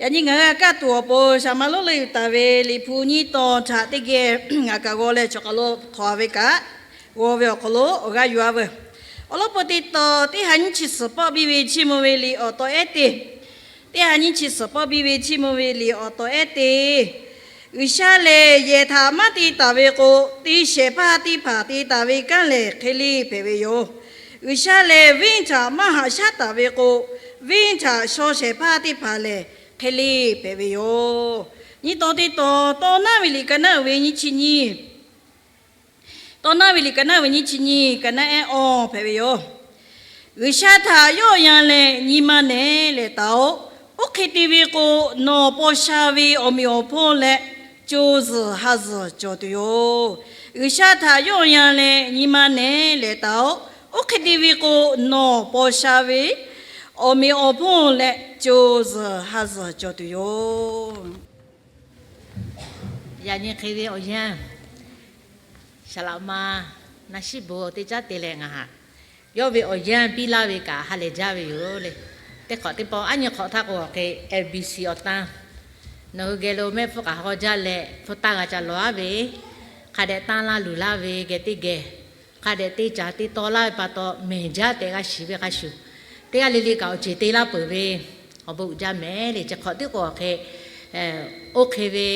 Yaꞈ nyi ngaˬ hui g'a kaˇ tuˬ awˬ pon shaˍ ma lonˉ leuˆ yuˬ taˍ ve Liꞈ hpu nyiˇ tawn htaꞈ teˇ geh ngaˬ kaꞈ g'aw leh chaw hk'aˬ lo htawnˍ ve kaꞈ, g'aw ve awˬ hk'aw lo awˬ g'aˇ yuˬ-a veuˬ. Awˬ lawn peuˬ teˇ tawn, teˇ ha nyiˇ chi suhˍ pawˆ biˇ ve chiˇ mvuh ve liꞈ awˬ taw ehˉ te. Teˇ ha nyiˇ chi suhˍ pawˆ biˇ ve chiˇ mvuh ve liꞈ awˬ taw ehˉ te. G'uiˬsha lehˬ yehˬ htaꞈ maˇ te taˍ ve k'o, te shehˍ hpaˇ teˇ hpaˍ te taˍ ve kanˉ lehˬ hk'e le hpehꞈ ve yoˬ. G'uiˬsha lehˬ venˇ htaꞈ maˇ haꞈ shaˉ taˍ ve k'o, venˇ htaꞈ shaw shehˍ hpaˇ teˇ hpaˍ lehˬ hk'e le hpehꞈ ve yoˬ. Nyiˇ tawn teˇ tawn, Tawˇ naˉ ve liꞈ ka naˉ uiˍ ve nyiˇ chi nyiˇ, Tawˇ naˉ ve liꞈ ka naˉ uiˍ ve nyiˇ chi nyiˇ, ka naˉ ehˉ awˇ hpehꞈ ve yoˬ. G'uiˬsha htaꞈ yawˆ yan leh nyi ma nehˬ lehˬ taˍ-oꞈ. Oˇ hk'e te ve k'o, nawˬ paw sha ve awˬ meꞈ awˬ hponˇ leh co zuhˬ ha zuhˬ cawˬ tuˬ yoˬ. G'uiˬsha htaꞈ yawˆ yan leh nyi ma nehˬ lehˬ taˍ-oꞈ. Oˇ hk'e te ve k'o, nawˬ paw sha ve awˬ meꞈ awˬ hponˇ leh co zuhˬ ha zuhˬ cawˬ tuˬ yoˬ. Yaꞈ nyi hk'e ve awˬ yanˇ, saˍ laꞈ ma naˇ shiˉ bon teˇ caˉ te leh ngaˬ haꞈ yawˇ ve awˬ yanˇ piˇ laˇ ve kaꞈ ha lehˬ jaˇ ve yoˬ le. Teˇ hk'awꞈ teˇ pawˆ aˉ nyi hk'awꞈ htaˇ k'o, awˬ hk'e L B C awˬ tan nawˬ hui geh lo mehˆ hpfuhˇ k'aꞈ haw jaˇ leh hpu taˇ g'a ca lawˬ-aˉ ve, hk'a dehꞈ tanˇ laˇ luˬ laˇ ve geh teˇ geh, hk'a dehꞈ te caˍ te taw laˇ ve pa taw mehˬ jaˇ tehꞈ g'a shiˍ ve hk'a shuˍ, teˇ g'aˇ le le kaꞈ awˬ ceuˬ te laˇ peuˬ ve awˬ bon uiˍ jaˇ mehˍ le. Chi hk'awꞈ tiˉ k'o awˬ hk'e, oˇ hk'e ve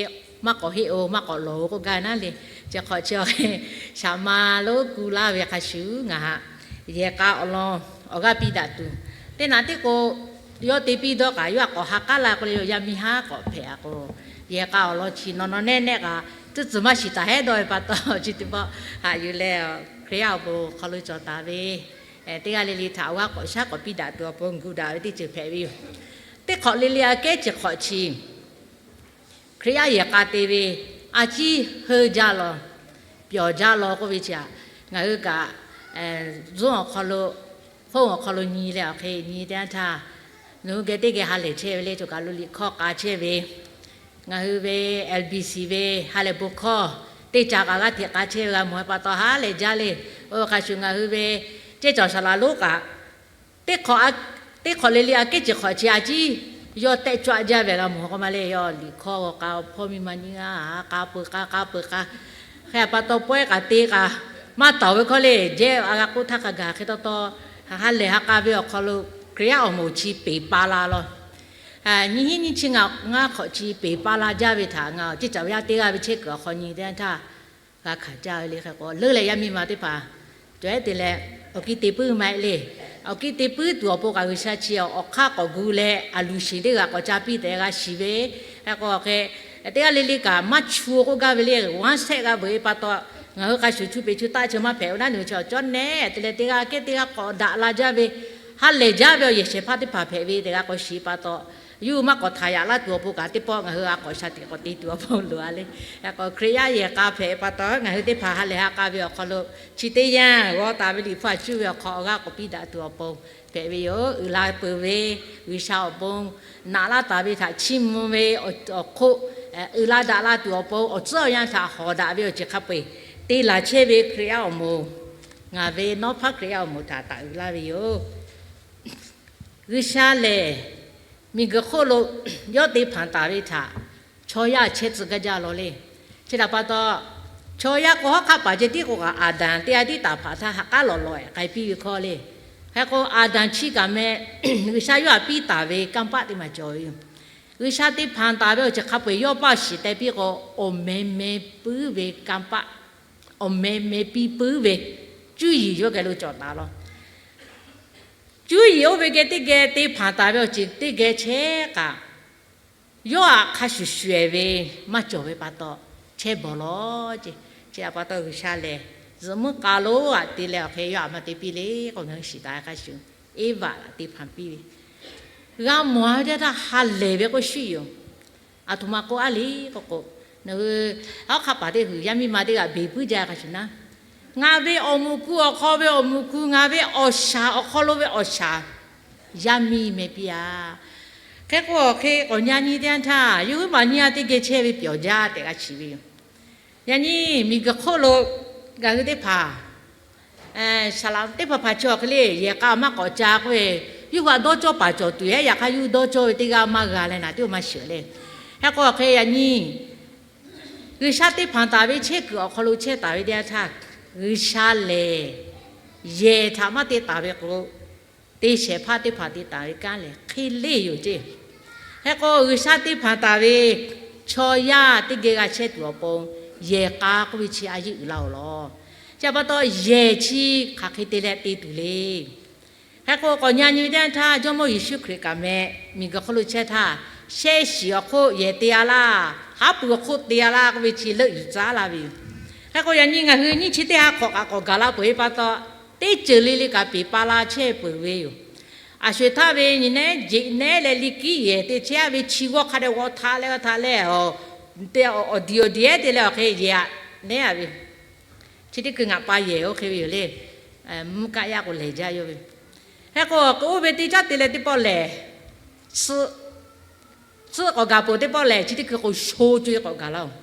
maˇ k'awꞈ heˆ-oˬ, maˇ k'awꞈ lawˬ-oˬ k'oˆ gaˇ naˉ le. Chi hk'awꞈ chi awˬ hk'e shaˍ ma lonˉ ku laˇ ve hk'a shuˍ ngaˬ haꞈ yehˬ k'a awˬ lawn awˬ g'aˇ piˇ daꞈ tuˬ, teˇ naꞈ tiˉ k'o, yawˇ te piˇ dawˇ kaꞈ yawˇ htaꞈ k'awꞈ ha k'aˉ la k'o le, yawˇ yaˇ miˇ haˉ k'awꞈ hpehꞈ-a k'o, yehˬ k'a awˬ lawn chi nawˬ nawˬ nehˆ nehˆ kaꞈ tuˇ tcuhˍ maˇ shiˍ taˍ hehˉ dawˇ ve pa taw, chi teˇ pawˆ haꞈ yuˬ leh Hkriꞈ yaˇ awˬ pon hk'aw lo cawˬ taˍ ve teˇ g'aˇ le le htaꞈ awˬ g'aˇ k'awꞈ shaˉ k'awꞈ piˇ daꞈ tuˬ awˬ pon gu daꞈ ve teˇ ceuˬ hpehꞈ ve yoˬ. Teˇ hk'awꞈ le le aꞈ kehˉ chi hk'awꞈ chi Hkriꞈ yaˇ yehˬ k'a te ve a ciˉ heuˆ jaˇ law, pyawˬ jaˇ law k'oˆ ve chi aꞈ, ngaˬ hui kaꞈ Zoom awˬ hk'aw lo, phone awˬ hk'aw lo nyi leh awˬ hk'e nyi teˇ yanˇ htaˇ, nawˬ hui geh teˇ geh ha lehˬ chehˇ ve le, cawˬ kaˬ lo liꞈ hkawˇ k'a chehˇ ve, ngaˬ hui ve L B C ve ha lehˬ bon hkawˇ teˇ ca kaꞈ g'aˇ hteꞈ k'a chehˇ ve g'a mawˬ-e pa taw ha lehˬ jaˇ le. Oˇ hk'a shuˍ ngaˬ hui ve ceˇ cawˬ saˍ laꞈ lonˉ kaꞈ teˇ hk'awꞈ, teˇ hk'awꞈ le le aꞈ kehˉ chi hk'awꞈ chi a ciˉ yawˇ tehˆ cawˇ jaˇ ve g'a mawˬ k'o ma le. Yawˇ liꞈ hkawˇ g'a k'a hpawˇ miˇ ma nyiˇ g'aˇ k'a peu k'a k'a peu k'a, hk'e pa taw pawehˇ kaꞈ te kaꞈ maˇ taˍ ve hkawˇ le. Jehˇ a g'a k'oˆ htaˇ hk'a gaˬ hk'e taw taw ha lehˬ ha k'a ve awˬ hk'aw lo Hkriꞈ yaˇ awˬ moˍ chi peˍ pa la law. Nyiˇ hinˉ nyiˇ chi ngaˬ ngaˇ hk'awꞈ chi peˍ pa la jaˇ ve htaꞈ ngaˬ ceˇ caˬ ve yaˇ teˇ g'aˇ ve chehˇ kuiˬ awˬ hk'aw nyi teˇ yanˇ htaˇ g'a hkanˍ jaˇ ve le. Hk'e k'o leuˉ leh yaˇ miˇ ma teˇ hpaˍ cawˬ ehˉ te leh awˬ kiˇ te puiˉ ma-e le. Awˬ kiˇ te puiˉ tuˬ awˬ pon kaꞈ G'uiˬsha chi awˬ hk'aˇ k'awꞈ gu leh aˬ luˬ sheˍ teˇ g'aˇ k'awꞈ ca piˇ tehꞈ g'a shiˍ ve. Hk'e k'o hk'e teˇ g'aˇ le le kaꞈ maˇ chu k'oˆ gaˇ ve le. G'aˇ shehˆ g'a veuꞈ-e pa taw, ngaˬ hui hk'a shuˍ chu peˍ chu taˆ chi maˇ hpehꞈ-o naˉ, nawˬ hui chi awˬ cawˉ nehˉ te leh teˇ g'aˇ kehˉ teˇ g'aˇ k'awꞈ daꞈ la jaˇ ve, ha lehˬ jaˇ ve awˬ yehˬ shehˍ hpaˇ teˇ hpaˍ hpehꞈ ve tehꞈ g'a k'awꞈ shiˍ pa taw, yuˇ maˇ k'awꞈ htaˍ yaꞈ laˇ tuˬ awˬ pon kaꞈ teˇ pawˆ ngaˬ hui g'a k'awꞈ sha tiꞈ k'awꞈ te tuˬ awˬ pon loˬ-a le. Hk'e k'o Hkriꞈ yaˇ yehˬ k'a hpehꞈ pa taw, ngaˬ hui teˇ hpaˍ ha lehˬ ha k'a ve awˬ hk'aw lo chi teˇ yanˇ g'aw taˍ ve liꞈ hpu a cuˇ ve awˬ hk'aw awˬ g'aˇ k'awꞈ piˇ daꞈ tuˬ awˬ pon hpehꞈ ve yoˬ. Uiˍ la peuˬ ve G'uiˬsha awˬ pon naꞈ laˇ taˍ ve htaꞈ chiˇ mvuh ve awˬ hk'oˆ, uiˍ la daꞈ la tuˬ awˬ pon awˬ tcuhˉ awˬ yanˇ htaꞈ hawˍ daꞈ ve awˬ ceuˬ hk'a peu-eˬ te laˬ chehˇ ve Hkriꞈ yaˇ awˬ moˍ, ngaˬ ve Nawˉ hpaˉ Hkriꞈ yaˇ awˬ moˍ htaꞈ taˍ uiˍ laˇ ve yoˬ. G'uiˬsha lehˬ, miˬguiˬ hk'oˆ lo yawˇ te hpanˍ taˍ ve htaꞈ chaw yaˇ chehˇ tcuh gaˇ jaˇ law le. Chi htaꞈ pa taw, chaw yaˇ k'o hawˉ hk'aˆ paˍ ceh tiˉ k'o kaꞈ Aˍdanˍ teˇ g'aˇ tiˉ taˍ hpaˍ htaˇ ha k'aˉ lawꞈ lawꞈ-e k'ai piˇ ve hkawˇ le. Hk'e k'o Aˍdanˍ chi kaꞈ meh G'uiˬsha yawˇ htaꞈ piˇ taˍ ve kanˇ paˆ teˇ maˬ cawˬ ve yoˬ. G'uiˬsha te hpanˍ taˍ ve awˬ ceuˬ hk'a peu-eˬ yawˇ paˇ shiˍ teh piˇ k'o, awˬ meh meh puiˉ ve kanˇ paˆ, awˬ meh meh piˇ puiˉ ve cuˇ yiˍ yawˇ geh lo cawˬ taˍ law. Cuˇ yiˍ oˇ ve geh teˇ geh te hpanˍ taˍ ve awˬ ceuˬ teˇ geh chehˇ kaꞈ, yawˇ htaꞈ hk'a shuˍ shuˍ-ehˍ ve maˇ cawˬ ve pa taw, chehˇ bawˬ law ce. Chi htaꞈ pa taw G'uiˬsha lehˬ, zuhꞈ muiˉ k'a lonˉ aꞈ te leh awˬ hk'e yawˇ htaꞈ maˇ te piˇ le k'o, ngaˬ hui shiˍ taˍ ve hk'a shuˍ, Eˇvaꞈ htaꞈ te hpanˍ piˇ ve g'a mawˬ-a ve teˇ htaˇ ha lehˬ ve k'oˆ shuˉ yoˬ. Aˬ htoꞈ ma k'oˆ-a le k'o k'o, nawˬ hui hawˉ hk'aˆ paˍ teˇ hui yaˇ miˇ ma teˇ g'aˇ beˬ puiˉ jaˇ hk'a shuˍ naˉ, ngaˬ ve awˬ moˍ ku awˬ hk'aw ve awˬ moˍ ku, ngaˬ ve awˬ shaˍ awˬ hk'aw lo ve awˬ shaˍ yaˇ miˇ meh piˇ-a. Hk'e k'o awˬ hk'e k'awꞈ nyi nyi teˇ yanˇ htaˇ, yawˇ hui maˬ nyi-a teˇ geh chehˇ ve pyawˬ jaˇ tehꞈ g'a shiˍ ve yoˬ. Yaꞈ nyi miˬguiˬ hk'oˆ lo ngaˬ hui teˇ hpaˍ, saˍ laꞈ teˇ hpaˍ hpaˍ chi awˬ hk'e le yehˬ k'a maˇ k'awꞈ ca k'oˆ ve, Yawˇ hui htaꞈ dawˇ cawˇ paˍ cawˬ tuˬ ehˉ, yaꞈ hk'aˇ yawˇ hui dawˇ cawˇ ve teˇ g'aˇ maˇ g'a leh naˍ teˇ maˇ shiˍ le. Hk'e k'o hk'e yaꞈ nyi G'uiˬsha teˇ hpaˍ taˍ ve chehˇ kuiˬ awˬ hk'aw lo chehˇ taˍ ve teˇ yanˇ htaˇ, G'uiˬsha lehˬ yehˬ htaꞈ maˇ te taˍ ve k'o, te shehˍ hpaˇ teˇ hpaˍ te taˍ ve kanˉ lehˬ hk'e leˇ yoˬ ceˇ. Hk'e k'o G'uiˬsha teˇ hpaˍ taˍ ve chaw yaˇ teˇ geh g'a chehˇ tuˬ awˬ pon, yehˬ k'a k'oˆ ve chi a yeˇ uiˍ la-oˬ law. Chi pa taw yehˬ chi hk'aˬ hk'e te leh te tuˬ le. Hk'e k'o k'awꞈ nyi nyi ve teˇ yanˇ htaˇ, Jawˇmawˇ Yeˍsuˆ Hkriꞈ kaꞈ meh miˬguiˬ hk'oˆ lo chehˇ htaˇ, shehˇ shiˍ awˬ hk'oˆ yehˬ te-a laˇ, haˉ pui awˬ hk'oˆ te-a laˇ k'oˆ ve chi leuˆ yuˬ tcuh laˇ ve yoˬ. Hk'e k'o yaꞈ nyi ngaˬ hui nyiˇ chi teˇ ha hk'awꞈ kaꞈ k'awꞈ gaˬ la peuˬ ve pa taw, teˇ ceuˬ le le kaꞈ peˬ pa la chehˇ peuˬ ve yoˬ. A sho-eˬ htaˇ ve nyi nehˉ jeꞈ nehˉ leh liꞈ kiˉ yehˬ te chehˇ ve chi g'awˇ hk'a dehꞈ g'aw htaꞈ leh g'aw htaꞈ leh, awˬ diˬ awˬ diˬ ehˉ te leh awˬ hk'e yehˬ aꞈ nehˉ-a ve, chi teˇ hkui ngaˬ pa yehˬ oˇ hk'e ve yoˬ le. Mvuhˇ kaˆ yaˇ k'o lehˬ jaˇ yawˇ ve. Hk'e k'o k'oˆ ve teˇ caˉ te leh teˇ pawˆ lehˬ, tcuhˆ k'awꞈ gaˬ peuˬ teˇ pawˆ lehˬ, chi teˇ hkui k'o sho co-e k'awꞈ gaˬ laˇ-oˬ.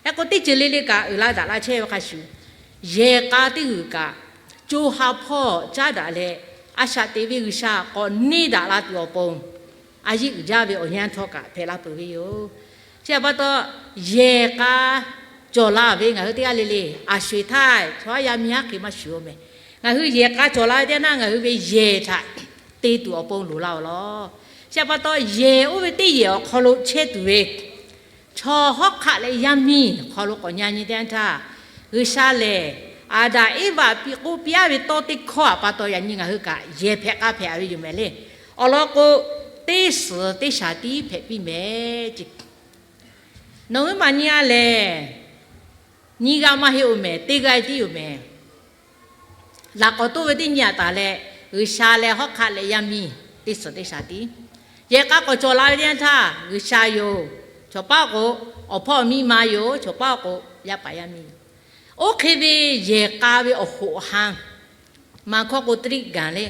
Hk'e k'o teˇ ceuˬ le le kaꞈ uiˍ la daꞈ la chehˇ ve hk'a shuˍ, yehˬ k'a teˇ g'uiˬ kaꞈ co ha hpawˇ caˉ daꞈ leh, a shaꞈ teꞈ ve G'uiˬsha k'awꞈ neˇ daꞈ la tuˬ awˬ pon, a yeˇ uiˍ jaˇ ve awˬ yanˇ htawˇ kaꞈ hpehꞈ la peuˬ ve yoˬ. Chi pa taw, yehˬ k'a cawˬ la ve ngaˬ hui teˇ g'aˇ le le, a sho-eˬ htaˇ chaw haˉ yaˇ miˇ haˉ hk'e maˇ shuˍ-oˬ meh. Ngaˬ hui yehˬ k'a cawˬ la ve teˇ yanˇ, ngaˬ hui ve yehˬ htaꞈ te tuˬ awˬ pon loˍ la-oˬ law. Chi pa taw, yehˬ oˇ ve teˇ yehˬ awˬ hk'aw lo chehˇ tuˬ ve chaw hawˉ hk'aˆ leh yaˇ miˇ hk'aw lo k'awꞈ nyi nyi teˇ yanˇ htaˇ, G'uiˬsha lehˬ Aˍdanˍ Eˇvaꞈ piˇ k'oˆ piˇ-a ve tawˇ teˇ hkawˇ htaꞈ pa taw yaꞈ nyi ngaˬ hui kaꞈ yehˬ hpehꞈ k'a hpehꞈ ve yoˬ meh le. Awˬ lawn k'o, teˇ suhˍ teˇ shaˍ tiˉ hpehꞈ piˇ meh ceˇ. Nawˬ hui maˬ nyi-a lehˬ, nyiˇ g'aˇ maˇ heˆ-oˬ meh, teˇ g'aˇ tiˉ yoˬ meh. Laꞈ k'awꞈ toˆ ve teˇ nyi aꞈ taˍ leh, G'uiˬsha leh hawˉ hk'aˆ leh yaˇ miˇ teˇ suhˍ teˇ shaˍ tiˉ. Yehˬ k'a k'awꞈ cawˬ la ve teˇ yanˇ htaˇ, G'uiˬsha yoˬ, chawˬ paˉ k'o awˬ hpawˇ miˇ ma yoˬ, chawˬ paˉ k'o yaˇ paˍ yaˇ miˇ yoˬ. Oˇ hk'e ve yehˬ k'a ve awˬ hoꞈ awˬ han, maˇ hkawˇ k'o tiˇ riˆ gaˬ le,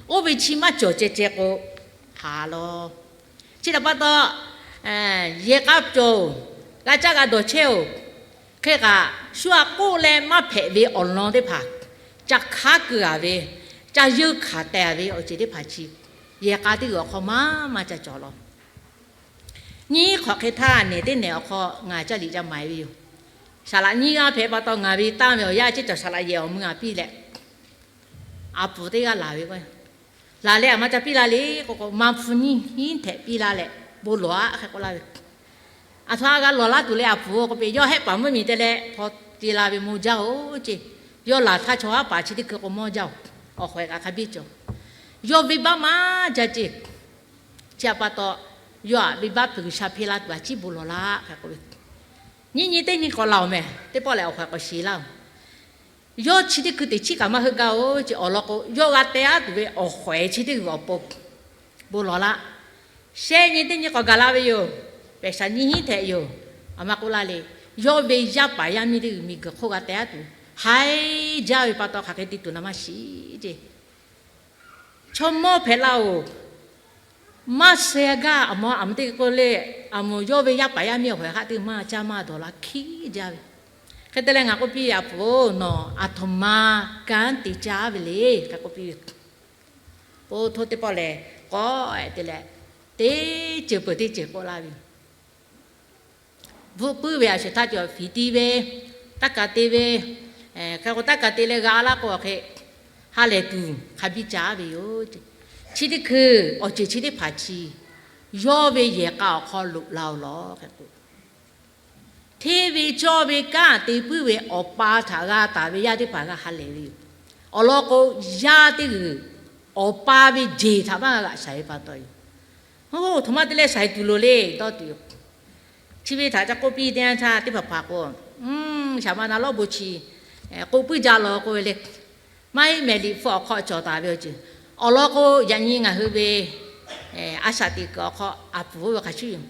oˇ ve chi maˇ cawˬ ceh ceh k'o, haˍ law. Chi htaꞈ pa taw, yehˬ k'a cawˬ-oˬ, g'a caˇ g'a dawˬ chehˇ-oˬ, hk'e kaꞈ shu aꞈ k'oˆ leh maˇ hpehꞈ ve awˬ lawn teˇ hpaˍ, ca hk'aˉ keu-a ve, ca yeunˇ hkanˍ teh-a ve awˬ ceuˬ teˇ hpaˍ chi, yehˬ k'a teˇ g'uiˬ awˬ hk'aw maˇ maˇ ca cawˬ law. Nyiˇ hk'awꞈ hk'e htaˇ nehˬ teˇ nehˬ awˬ hk'aw ngaˬ caˇ liꞈ ca maˍ-e ve yoˬ. Saˍ laꞈ nyiˇ g'aˇ hpehꞈ pa taw, ngaˬ ve tanˇ ve awˬ yanˇ ceˇ cawˬ saˍ laꞈ yehˬ awˬ mui aꞈ piˇ leh, aˬ puˍ teˇ g'aˇ laˬ ve k'o, laˬ leh aˬ ma ca piˇ la le k'o k'o, maˇ hpu nyiˇ hinˉ htehꞈ piˇ la leh bon lawˬ-aꞈ hk'e k'oˆ laˇ ve. Aˬ htoꞈ ma g'a lawˬ laˇ tuˬ le aˬ puˍ-oˬ k'oˆ piˇ, yawˇ hehˆ paˍ mvuhˇmiˬ te leh hpaw te la ve mawˇ jaˇ-oˬ ceˇ. Yawˇ laˬ htaˇ chaw haˉ paˍ chi teˇ hkui k'o mawˇ jaˇ-oˬ, awˬ hk'awꞈ kaꞈ hk'a biˇ cawˬ. Yawˇ venˇbaˆ maˇ jaˇ ceˇ. Chi htaꞈ pa taw, yawˇ aꞈ venˇbaˆ hpeuꞈ G'uiˬsha hpeˇ la tuˬ a ciˉ bon lawˬ laꞈ hk'e k'oˆ ve. Nyiˇ nyi teˇ nyi k'awꞈ laˬ-oˬ meh, teˇ pawˆ lehˬ awˬ hk'awꞈ k'awꞈ shiˍ laˇ-oˬ. Yawˇ chi teˇ hkui teꞈ chiˉ kaꞈ maˇ heuˆ gaˇ-oˬ ceˇ. Awˬ lawn k'o, yawˇ g'a teh-a tuˬ ve awˬ hk'awꞈ chi teˇ g'uiˬ awˬ pon bon lawˬ laꞈ. Shehˆ nyi teˇ nyi k'awꞈ gaˬ la ve yoˬ. Pehˬ shaˍ nyiˇ hinˉ htehꞈ yoˬ. Aˬ ma k'oˆ laˇ le, yawˇ ve yaˇ paˍ yaˇ miˇ teˇ g'uiˬ miˬguiˬ hk'oˆ g'a teh-a tuˬ, haiˬ jaˇ ve pa taw hk'aˬ hk'e te tuˬ na maˇ shiˍ ceˇ. Chaw mawˇ hpehꞈ la-oˬ, maˇ sheh gaˇ. Aˬ ma aˬ mvuh teˇ k'oˆ le, aˬ mvuh yawˇ ve yaˇ paˍ yaˇ miˇ awˬ hk'awꞈ hk'aˆ teˇ maˇ caˇ maˇ dawˬ la hkiˉ jaˇ ve. Hk'e te leh ngaˬ k'oˆ piˇ, aˬ puˍ-oˬ, nawˬ aˬ htoꞈ ma kanˉ te caˇ ve le hk'e k'oˆ piˇ ve. Oˇ htoˇ teˇ pawˆ lehˬ, k'awꞈ-e te leh, teˇ ceuˬ peuˬ teˇ ceuˬ k'oˆ laˇ ve. Bvuhˆ puiˉ ve a sho-eˬ htaˇ cawˬ fiˍ ti ve, taˇ kaˍ te ve, hk'e k'o taˇ kaˍ te leh g'a laˇ k'o hk'e, ha lehˬ tuˬ hk'a biˇ caˇ ve yoˬ. Chi teˇ hkui awˬ ceuˬ chi teˇ hpaˍ chi, yawˇ ve yehˬ k'a awˬ hk'aw loꞈ la-oˬ law hk'e k'o, hteˇ ve cawˇ ve kanˉ te puiˉ ve awˬ pa htaꞈ g'a taˍ ve yaˇ teˇ hpaˍ g'a ha lehˬ ve yoˬ. Awˬ lawn k'o, yaˇ teˇ g'uiˬ awˬ pa ve jeˬ htaꞈ maˇ g'a g'aꞈ shaiˍ ve pa taw yoˬ. Oˇ, htoꞈ ma te leh shaiˍ tuˬ loˍ le dawˇ tuˬ yoˬ. Chi ve htaꞈ ca k'oˆ piˇ teˇ yanˇ htaˇ teˇ hpaˍ hpaˍ k'o, shaˍ ma na lawˉ bon chi k'oˆ puiˉ jaˇ law k'oˆ ve le. Maˇ heˆ mehˍ, liꞈ hpu awˬ hk'aw cawˬ taˍ ve awˬ ceuˬ. Awˬ lawn k'o, yaꞈ nyi ngaˬ hui ve a shaꞈ teꞈ kuiˬ awˬ hk'aw aˬ puˍ oˇ ve hk'a shuˍ yoˬ.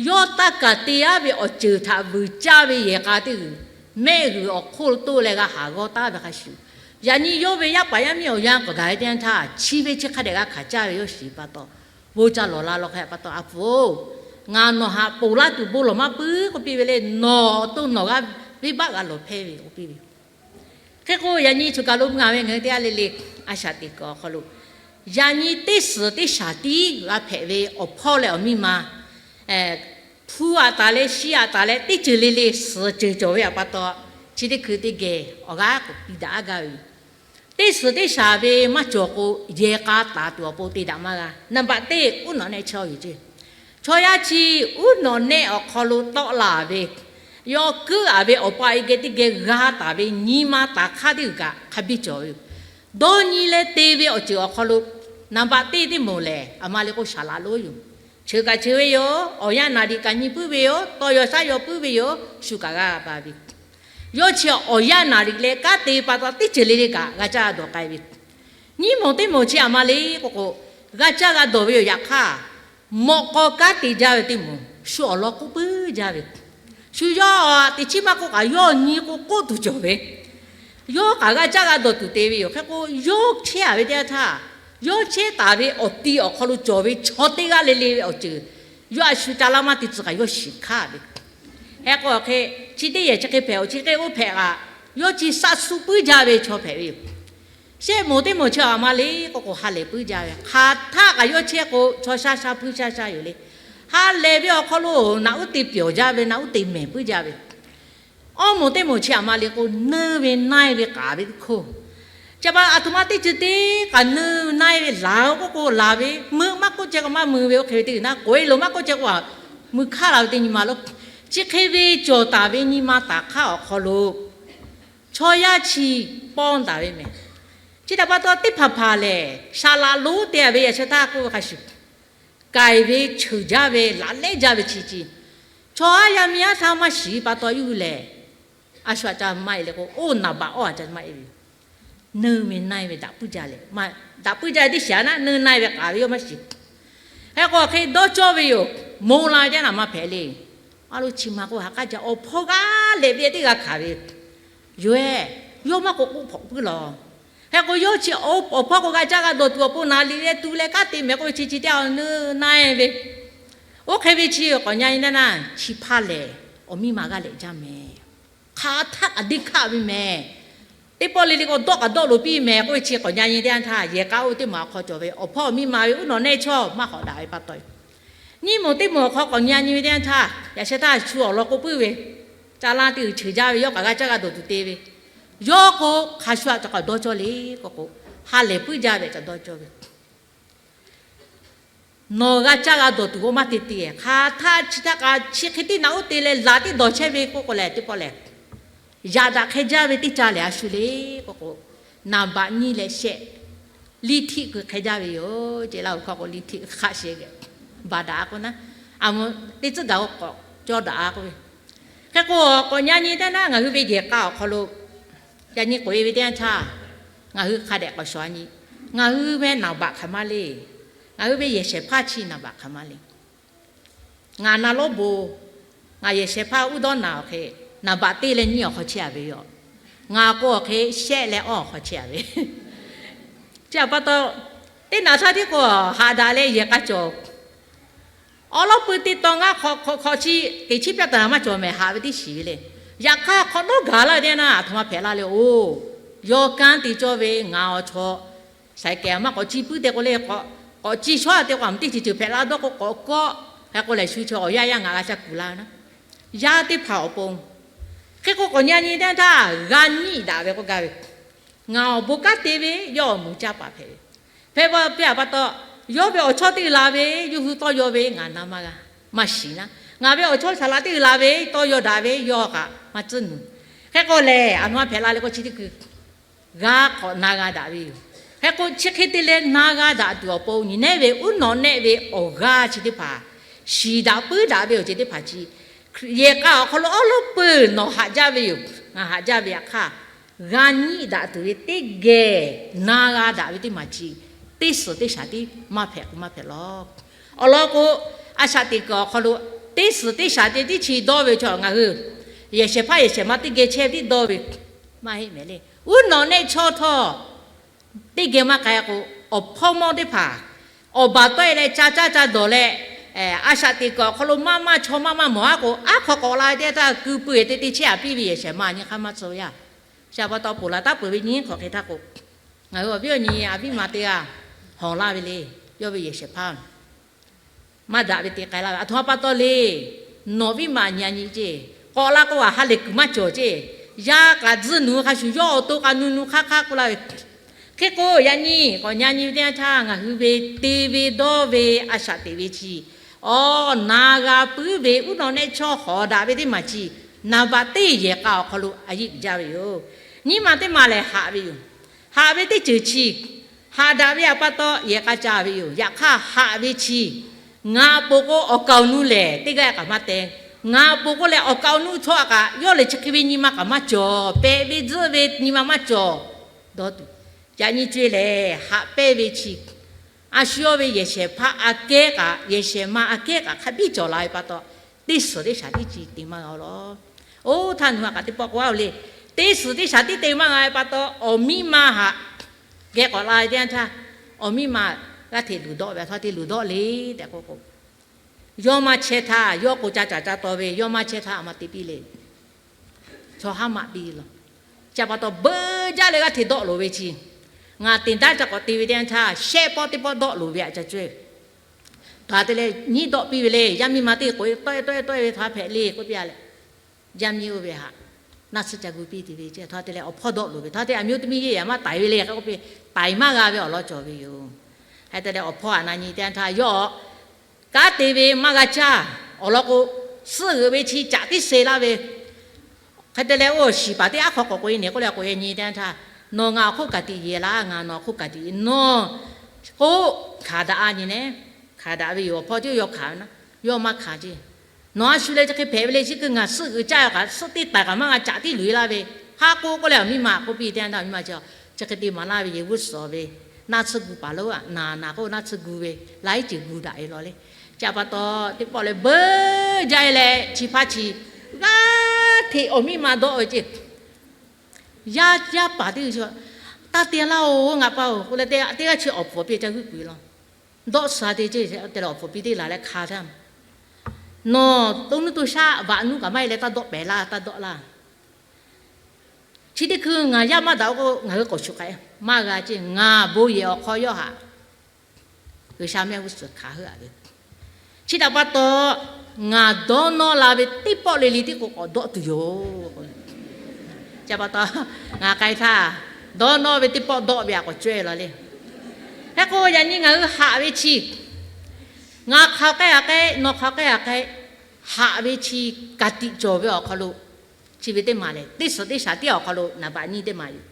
Yawˇ taˇ kaˍ te-a ve awˬ ceuˬ htaꞈ vuiˬ caˇ ve yehˬ k'a teˇ g'uiˬ, mehˆ g'uiˬ awˬ hk'oˆ lo toˆ leh g'a haˍ g'awˇ taˍ ve hk'a shuˍ, yaꞈ nyi yawˇ ve yaˇ paˍ yaˇ miˇ awˬ yanˇ k'awꞈ gaˬ ve teˇ yanˇ htaˇ, chi ve chi hk'a dehꞈ g'a hkanˍ caˇ ve yawˇ shiˍ pa taw, bon ca lawˬ la law hk'e pa taw, aˬ puˍ-oˬ, ngaˬ nawˬ htaꞈ ponˬ laˇ tuˬ bon lawˬ maˇ puiˉ k'oˆ piˇ ve le. Nawˬ awˬ to nawˬ g'a venˇbaˆ g'a lawˬ hpehˇ ve k'oˆ piˇ ve. Hk'e k'o, yaꞈ nyi choˬ kaˬ lo mvuh-a ve ngaˬ hui teˇ g'aˇ le le, a shaꞈ teꞈ kuiˬ awˬ hk'aw lo Yaꞈ nyi teˇ suhˍ teˇ shaˍ tiˉ g'a hpehꞈ ve awˬ hpawˇ leh awˬ miˇ ma hpu aꞈ taˍ leh shi aꞈ taˍ leh teˇ ceuˬ le le suhˍ ceuˬ cawˬ ve aꞈ pa taw, chi teˇ hkui teˇ geh awˬ g'aˇ k'oˍ piˇ daꞈ aˉ gaˇ ve yoˬ. Teˇ suhˍ teˇ shaˍ ve maˇ cawˬ k'o, yehˬ k'a taˍ tuˬ awˬ pon te daꞈ maˇ g'a. Naˍ baꞈ teˇ, uˉ nawꞈ nehˆ chawˇ yoˬ ceˇ. Chaw yaˇ chi uˉ nawꞈ nehˆ awˬ hk'aw lo tawˆ la ve, yawˇ keuˆ aˍ ve awˬ pa e geh teˇ geh g'a taˍ ve nyi ma taˍ hk'aˇ teˇ g'uiˬ kaꞈ hk'a biˇ cawˬ ve yoˬ. Dawˇ nyi leh te ve awˬ ceuˬ awˬ hk'aw lo, naˍ baꞈ teˇ teˇ moˍ lehˬ, aˬ ma le k'o, shaˍ laꞈ lonˉ yoˬ. Cheuˬ kaꞈ cheuˬ ve yoˬ. Awˬ yanˇ naˍ riˍ kaꞈ nyi puiˉ ve yoˬ. Tawˇ yaw shaˉ yaw puiˉ ve yoˬ. Shu kaꞈ g'a ba ve. Yawˇ chi awˬ yanˇ naˍ riˍ leh kanˉ te pa taw, teˇ ceuˬ le le kaꞈ g'a caˇ g'a dawˬ k'ai ve. Nyiˇ moˍ teˇ moˍ chi aˬ ma le k'o k'o, g'a caˇ g'a dawˬ ve yoˬ. Yaꞈ hk'aˇ, mawꞈ k'aw kanˉ te jaˇ ve teˇ moˍ, shu awˬ lawn k'oˆ puiˉ jaˇ ve. Shu yawˇ teꞈ chiˉ maˇ k'oˆ kaꞈ, yawˇ nyi k'o k'oˆ tuˬ cawˬ ve. Yawˇ kaꞈ g'a caˇ g'a dawˬ tuˬ te ve yoˬ. Hk'e k'o, yawˇ chehˇ aˍ ve teˇ yanˇ htaˇ, yawˇ chehˇ taˍ ve awˬ ti awˬ hk'aw lo cawˬ ve chaw teˇ g'aˇ le le ve awˬ ceuˬ, yawˇ a shu ca laˇ maˇ te tcuh kaꞈ yawˇ shiˍ hk'aˇ ve. Hk'e k'o, hk'e chi teˇ yehˬ chi hk'e hpehꞈ-oˬ, chi hk'e oˇ hpehꞈ kaꞈ, yawˇ chi shaˆ suh puiˉ jaˇ ve chaw hpehꞈ ve yoˬ. Shehˆ moˍ teˇ moˍ chi aˬ ma le k'o k'o, ha lehˬ puiˉ jaˇ ve. Hk'aˬ htaˆ kaꞈ yawˇ chehˇ k'o, chaw shaˉ shaˉ hpuiˇ shaˉ shaˉ yoˬ le. Ha lehˬ ve awˬ hk'aw lo naꞈ uˉ te pyawˬ jaˇ ve, naꞈ uˉ te mehˍ puiˉ jaˇ ve. Awˇ moˍ teˇ moˍ chi aˬ ma le k'o, nuˇ ve naˇ-e ve k'aˍ ve teˇ hk'oˆ. Chi pa aˬ htoꞈ ma teˇ ceuˬ te kaꞈ, nuˇ naˇ-e ve laˬ-o k'oˆ k'o laˬ ve, mui maˇ k'oˆ ceh k'o maˇ mui ve, oˇ hk'e ve teˇ g'uiˬ naˇ k'oꞈ-e loˬ maˇ k'oˆ ceh k'o, mui hk'aˇ la ve teˇ nyi ma lo. Chi hk'e ve cawˬ taˍ ve nyi ma taˍ hk'aˇ awˬ hk'aw lo, chaw yaˇ chi pawˇ taˍ ve mehˍ. Chi htaꞈ pa taw, teˇ hpaˍ hpaˍ lehˬ, shaˍ laꞈ lonˉ te-a ve yaꞈ sheh htaˇ k'oˆ ve hk'a shuˍ, k'ai ve cheuˬ jaˇ ve laꞈ lehˉ jaˇ ve chi ci, chaw aˉ yaˇ miˇ aˉ htaˇ maˇ shiˍ pa taw, iˉ hui lehˬ, a shu aꞈ ca maˇ e le k'o, oˇ naˍ baꞈ awˇ aꞈ ca maˇ e ve yoˬ. Nuˇ ve naˇ-e ve daꞈ puiˉ jaˇ leh, daꞈ puiˉ jaˇ ve teˇ shiˍ aꞈ naˆ, nuˇ naˇ-e ve k'aˍ ve yawˇ maˇ shiˍ. Hk'e k'o, hk'e dawˇ cawˇ ve yoˬ. Moˍ la ve teˇ naˍ maˇ hpehꞈ le. A lo chi ma k'o, ha k'aˉ ca awˬ hpawˇ g'aˇ lehꞈ ve teˇ g'a hkanˍ ve yoˬ-e. Yawˇ maˇ k'o k'oˆ hpawꞈ puiˉ laˬ. Hk'e k'o, yawˇ chi awˬ hpawˇ k'o g'a caˇ g'a dawˬ tuˬ awˬ pon naˍ riˍ leh tu leh kanˉ te mehˍ k'oˆ ve chi ci teˇ a nuˇ naˇ-e ve. Oˇ hk'e ve chi k'awꞈ nyi nyi naˇ naˇ, chi hpaˇ lehˬ, awˬ miˇ ma g'aˇ lehꞈ jaˇ mehˍ. Hk'aˬ htaˆ kaꞈ deˇ hkaˆ ve mehˍ. Teˇ pawˆ le le k'o, dawˆ kaꞈ dawˆ loˍ piˇ mehˍ k'oˆ ve chi k'awꞈ nyi nyi teˇ yanˇ htaˇ, yehˬ k'a oˇ ve teˇ maˬ awˬ hk'aw cawˬ ve awˬ hpawˇ awˬ miˇ ma ve uˉ nawꞈ nehˆ chawˇ maˇ hawꞈ daꞈ ve pa taw, nyiˇ moˍ teˇ moˍ awˬ hk'aw k'awꞈ nyi nyi ve teˇ yanˇ htaˇ, yaꞈ sheh htaˇ shu awˬ lawn k'oˆ puiˉ ve, ca laˇ teˇ g'uiˬ cheuˬ jaˇ ve, yawˇ kaꞈ g'a caˇ g'a dawˬ tuˬ te ve, yawˇ k'o, hk'a shu aꞈ ca k'awꞈ dawˇ cawˇ le k'oˆ k'o, ha lehˬ puiˉ jaˇ ve ca dawˇ cawˇ ve. Nawˬ g'a caˇ g'a dawˬ tuˬ k'o maˇ te te, hk'aˬ htaˆ chi htaˆ k'a chi hk'e tiˉ naꞈ uˉ te leh laˬ tiˉ dawˬ chehˇ ve k'oˆ k'o lehˬ, teˇ pawˆ lehˬ, yaꞈ daꞈ hk'e jaˇ ve teˇ ca lehˬ a shu le k'oˆ k'o, naˍ baꞈ nyiˇ leh shehˆ, liˇ htiˆ keu hk'e jaˇ ve yoˬ. Ceˬ laˇ-oˬ hkawˇ k'o, liˇ htiˆ hk'aˆ shehˍ geh baˬ daꞈ-a k'oˆ naˉ, a mvuh teˇ tcuhˉ gaˬ k'o k'awꞈ cawˇ daꞈ-a k'oˆ ve. Hk'e k'o, k'awꞈ nyi nyi teˇ naˉ, ngaˬ hui ve yehˬ k'a awˬ hk'aw lo yaꞈ nyi k'oꞈ-e ve teˇ yanˇ htaˇ, ngaˬ hui hk'a dehꞈ k'awꞈ shawˍ-a nyi. Ngaˬ hui ve naˍ baꞈ hk'aˬ ma le. Ngaˬ hui ve yehˬ shehˍ hpaˇ chi naˍ baꞈ hk'aˬ ma le. Ngaˬ na lawˉ bon, ngaˬ yehˬ shehˍ hpaˇ uˉ dawˇ naˍ awˬ hk'e, naˍ baꞈ teˇ leh nyiˇ awˬ hk'aw chehˇ-a ve yoˬ. Ngaˬ k'o awˬ hk'e shehˆ leh awˇ awˬ hk'aw chehˇ-a ve. Chi aꞈ pa taw, teˇ naˍ shaˉ tiˉ k'o, haꞈ daꞈ leh yehˬ k'a cawˬ. Awˉ lawˉ pui teˇ taw ngaˇ hk'awꞈ hk'awꞈ chi teꞈ chiˉ pyaˇ taˍ maˇ cawˬ mehˍ, haꞈ ve teˇ shiˍ ve le. Yaꞈ hk'aˇ hk'awꞈ nawˉ gaˬ laˇ ve teˇ naˉ, aˬ htoꞈ ma hpehꞈ laˇ le-oˬ. Yawˇ kanˉ te cawˇ ve ngaˬ awˬ chaw, saiˍ kehˬ maˇ k'awꞈ ci puiˉ te k'o le, k'awꞈ ci shawˉ te k'o, a mvuh teˇ ceuˬ ceuˬ hpehꞈ la dawˇ k'o k'awꞈ kawˆ. Hk'e k'o lehˬ, shu chaw awˬ yaˇ yaˇ ngaˬ g'a sha kuˬ la ve naˉ, yaˇ teˇ hpaˍ awˬ pon. Hk'e k'o, k'awꞈ nyi nyi teˇ yanˇ htaˇ g'a nyiˆ daꞈ ve k'oˆ gaˇ ve, ngaˬ awˬ bon kanˉ te ve yawˇ awˬ moˍ caˇ paˍ hpehꞈ ve. Hpehꞈ ve aꞈ pa taw, yawˇ ve awˬ chawˇ teˇ g'aˇ la ve, yawˇ hui tawˇ yaw ve ngaˬ na maˇ g'a, maˇ shiˍ naˉ. Ngaˬ ve awˬ chawˇ shaˍ laꞈ teˇ g'aˇ la ve, tawˇ yaw daꞈ ve yawˇ kaꞈ maˇ tcuhˉ nuˬ. Hk'e k'o lehˬ, aˬ htoꞈ ma hpehꞈ la le k'o, chi teˇ hkui g'a k'awꞈ na g'a daꞈ ve yoˬ. Hk'e k'o, chi hk'e te leh na g'a daꞈ tuˬ awˬ pon, nyi nehˉ ve uˉ nawꞈ nehˆ ve awˬ g'aˇ chi teˇ hpaˍ shiˍ daꞈ puiˉ daꞈ ve awˬ ceuˬ teˇ hpaˍ chi, yehˬ k'a awˬ hk'aw lo awˉ lawˉ peuˬ nawˬ haꞈ jaˇ ve yoˬ. Ngaˬ haꞈ jaˇ ve yaꞈ hk'aˇ, g'a nyiˆ daꞈ tuˬ ve teˇ geh na g'a daꞈ ve teˇ maˬ chi, teˇ suhˍ teˇ shaˍ tiˉ maˇ hpehꞈ k'o maˇ hpehꞈ lawˬ. Awˬ lawn k'o, a shaꞈ teꞈ kuiˬ awˬ hk'aw lo teˇ suhˍ teˇ shaˍ te tiˉ chi dawˇ ve chaw ngaˬ hui yehˬ shehˍ hpaˇ yehˬ shehˍ ma teˇ geh chehˇ ve tiˉ dawˇ ve maˇ heˆ mehˍ le. Uˉ nawꞈ nehˆ chawˇ htawˇ, teˇ geh maˇ k'ai k'o, awˬ hpawˇ mawˇ teˇ hpaˍ awˬ baˬ tawˆ-e leh ca caˇ ca dawˬ leh, a shaꞈ teꞈ kuiˬ awˬ hk'aw lo maˇ maˇ chaw maˇ maˇ mawˬ-a k'o, aˉ hk'aw k'awꞈ la ve teˇ yanˇ htaˇ, keu pui-e te te chehˇ-a piˇ ve yehˬ shehˍ ma nyi hk'aˇ maˇ tcuh yaˇ. Chi aꞈ pa taw ponˬ laˬ taˉ peuˬ ve nyi hk'awꞈ hk'e htaˇ k'o, ngaˬ hui awˬ viˉ awˬ nyi aˬ viˉ ma teˇ g'aˇ hawˬ laˇ ve le. Yawˇ ve yehˬ shehˍ hpaˇ maˇ daꞈ ve te k'ai laˇ ve. Aˬ htoꞈ ma pa taw le. Nawˬ viˉ ma nyi a nyi ceˇ, k'awꞈ la k'o a ha lehˬ kuiˬ maˇ cawˬ ceˇ. Yaˇ k'aꞈ tzuhˇ nuˬ hk'a shuˍ yawˇ awˬ to k'a nu nu hk'aˇ hk'aˇ k'oˆ laˇ ve. Hk'e k'o yaꞈ nyi k'awꞈ nyi a nyi ve teˇ yanˇ htaˇ ngaˬ hui ve te ve dawˇ ve a shaꞈ teꞈ ve chi, awˬ na g'a puiˉ ve uˉ nawˬ nehˆ chawˇ hawˍ daꞈ ve teˇ maˬ chi, naˍ baꞈ teˇ yehˬ k'a awˬ hk'aw lo a yeˆ jaˇ ve yoˬ. Nyiˇ maˬ teˇ maˬ lehˬ haꞈ ve yoˬ. Haꞈ ve teˇ ceuˬ chi, haꞈ daꞈ ve a pa taw yehˬ k'a ca ve yoˬ. Yaꞈ hk'aˇ haꞈ ve chi, ngaˬ pon k'o awˬ kaˍ awˬ nu lehˬ teˇ g'aˇ kaꞈ maˇ te. Ngaˬ pon k'o lehˬ awˬ kaˍ awˬ nu chaw a kaꞈ yawˇ lehˬ chi hk'e ve nyi ma kaꞈ maˇ cawˬ. Pehꞈ ve tzuhˆ ve nyi ma maˇ cawˬ. Dawˇ tuˬ, yaꞈ nyi co e lehˬ haꞈ pehnˇ ve chi, a shu yawˇ ve yehˬ shehˍ hpaˇ aꞈ kehˉ kaꞈ yehˬ shehˍ ma aꞈ kehˉ kaꞈ hk'a biˇ cawˬ la ve pa taw, teˇ suhˍ teˇ shaˍ tiˉ ci te maˇ g'a law. Oˇ htaˇ nu a kaꞈ teˇ pawˆ k'oˆ a le. Teˇ suhˍ teˇ shaˍ tiˉ te maˇ g'a ve pa taw, awˬ miˇ ma haꞈ geh k'awꞈ la ve teˇ yanˇ htaˇ, awˬ miˇ ma g'aˇ hteꞈ luˬ dawˆ ve, a htoꞈ ma te luˬ dawˆ le tehꞈ k'oˆ k'o, yawˇ maˇ chehˇ htaˇ yawˇ k'o ca caˍ ca taw ve, yawˇ maˇ chehˇ htaˇ a ma te piˇ le. Chaw haˉ maꞈ piˇ law. Chi pa taw beuꞈ jaˇ leh g'aˇ hteꞈ dawˆ loˍ ve chi, ngaˬ teˇ daˇ ca k'awꞈ te ve teˇ yanˇ htaˇ shehˆ pawˆ teˇ pawˆ dawˆ loˍ ve aꞈ ca cawehˇ. Htaꞈ te leh nyiˉ dawˆ piˇ ve le. Yaˇ miˇ ma teˇ k'o tawˆ e tawˆ e tawˆ e ve htaꞈ hpehꞈ le k'oˆ piˇ a leh, yaˇ miˇ oˇ ve haꞈ naˆ tsuhˇ ca gu piˇ tuˬ ve chi htaꞈ te leh awˬ hpawˇ dawˆ loˍ ve htaꞈ te, အမျိုးသမီးရေးရာ maˇ taiˍ ve le k'oˆ piˇ, taiˍ maˇ g'a ve awˬ lawn cawˬ ve yoˬ. Hk'e te leh awˬ hpawˇ haꞈ na nyi teˇ yanˇ htaˇ yawˇ kanˉ te ve maˇ g'a caˇ. Awˬ lawn k'o, suhˆ g'euꞈ ve chi caꞈ tiˉ se laˇ ve. Hk'e te leh oˇ shiˍ paˍ teˇ aˉ hk'aw k'awꞈ k'oꞈ e nehˬ k'oˆ leh k'oꞈ e nyi teˇ yanˇ htaˇ, nawˬ ngaˬ awˬ hk'oˆ kaꞈ tiꞈ yeˬ laˇ, ngaˬ nawˬ awˬ hk'oˆ kaꞈ tiꞈ yeˬ, nawˬ k'oˆ hkanˍ daꞈ a nyi nehˬ. Hkanˍ daꞈ ve yoˬ. Awˬ hpawˇ tiˉ yawˇ hkanˍ ve na, yawˇ maˇ hkanˍ ceˇ. Nawˬ a shu leh chi hk'e hpehꞈ ve le, chi hk'e ngaˬ suhˆ g'euꞈ caˇ kaꞈ suhˆ teˇ taiˍ kaꞈ maˇ g'a, caꞈ tiˉ luˬ e laˇ ve. Haˉ k'oˆ k'oˆ leh awˬ miˇ ma k'oˆ piˇ teˇ yanˇ htaˇ awˬ miˇ ma chi, chi hk'e te maˍ laˇ ve yehˬ g'uˇ suhˍ ve, naˆ tsuhˇ gu paˍ lonˉ a naˍ naˍ k'oˆ naˆ tsuhˇ gu ve, laiˉ ceuˬ gu daꞈ e law le. Chi pa taw teˇ pawˆ leh beuꞈ jaˇ e leh chi hpaˇ chi g'aˇ hteꞈ awˬ miˇ ma dawˆ ve ceˇ. Yaˇ yaˇ paˍ teˇ g'uiˬ chi, taˇ te laˇ oˬ ngaˬ pa oˬ k'oˆ leh teˇ g'aˇ chi awˬ pfuhˍ piˇ ca g'uiˇ kuiˬ law. Dawˆ sha te ceˇ te leh awˬ pfuhˍ piˇ teˇ laˬ leh hkanˍ htaˇ, nawˬ to nuˇ to shaˆ vaꞈ nuˇ kaꞈ maˇ e leh taˇ dawˆ pehˍ laˇ, taˇ dawˆ laˇ. Chi teˇ hkui ngaˬ yaˇ maˇ daꞈ k'o ngaˬ hui k'awꞈ shuˍ k'ai maˇ g'a ceˇ. Ngaˬ bon yehˬ awˬ hk'aw yawˇ haꞈ G'uiˬsha mehˆ g'uˇ suhˍ hkanˍ heuˆ a ve. Chi htaꞈ pa taw, ngaˬ dawˇ nawˇ la ve teˇ pawˆ le le tiˉ k'o k'awꞈ dawˆ tuˬ yoˬ. Chi pa taw, ngaˬ k'ai htaˇ, dawˇ nawˇ ve teˇ pawˆ dawˆ ve a k'awꞈ cawehˇ law le. Hk'e k'o, yaꞈ nyi ngaˬ hui haꞈ ve chi, ngaˬ hk'aˬ k'ai a k'ai, nawˬ hk'aˬ k'ai a k'ai, haꞈ ve chi ka tiꞈ cawˬ ve awˬ hk'aw lo, chi ve teˇ maˬ lehˬ, teˇ suhˍ teˇ shaˍ tiˉ awˬ hk'aw lo naˍ baꞈ nyiˇ teˇ maˬ yoˬ.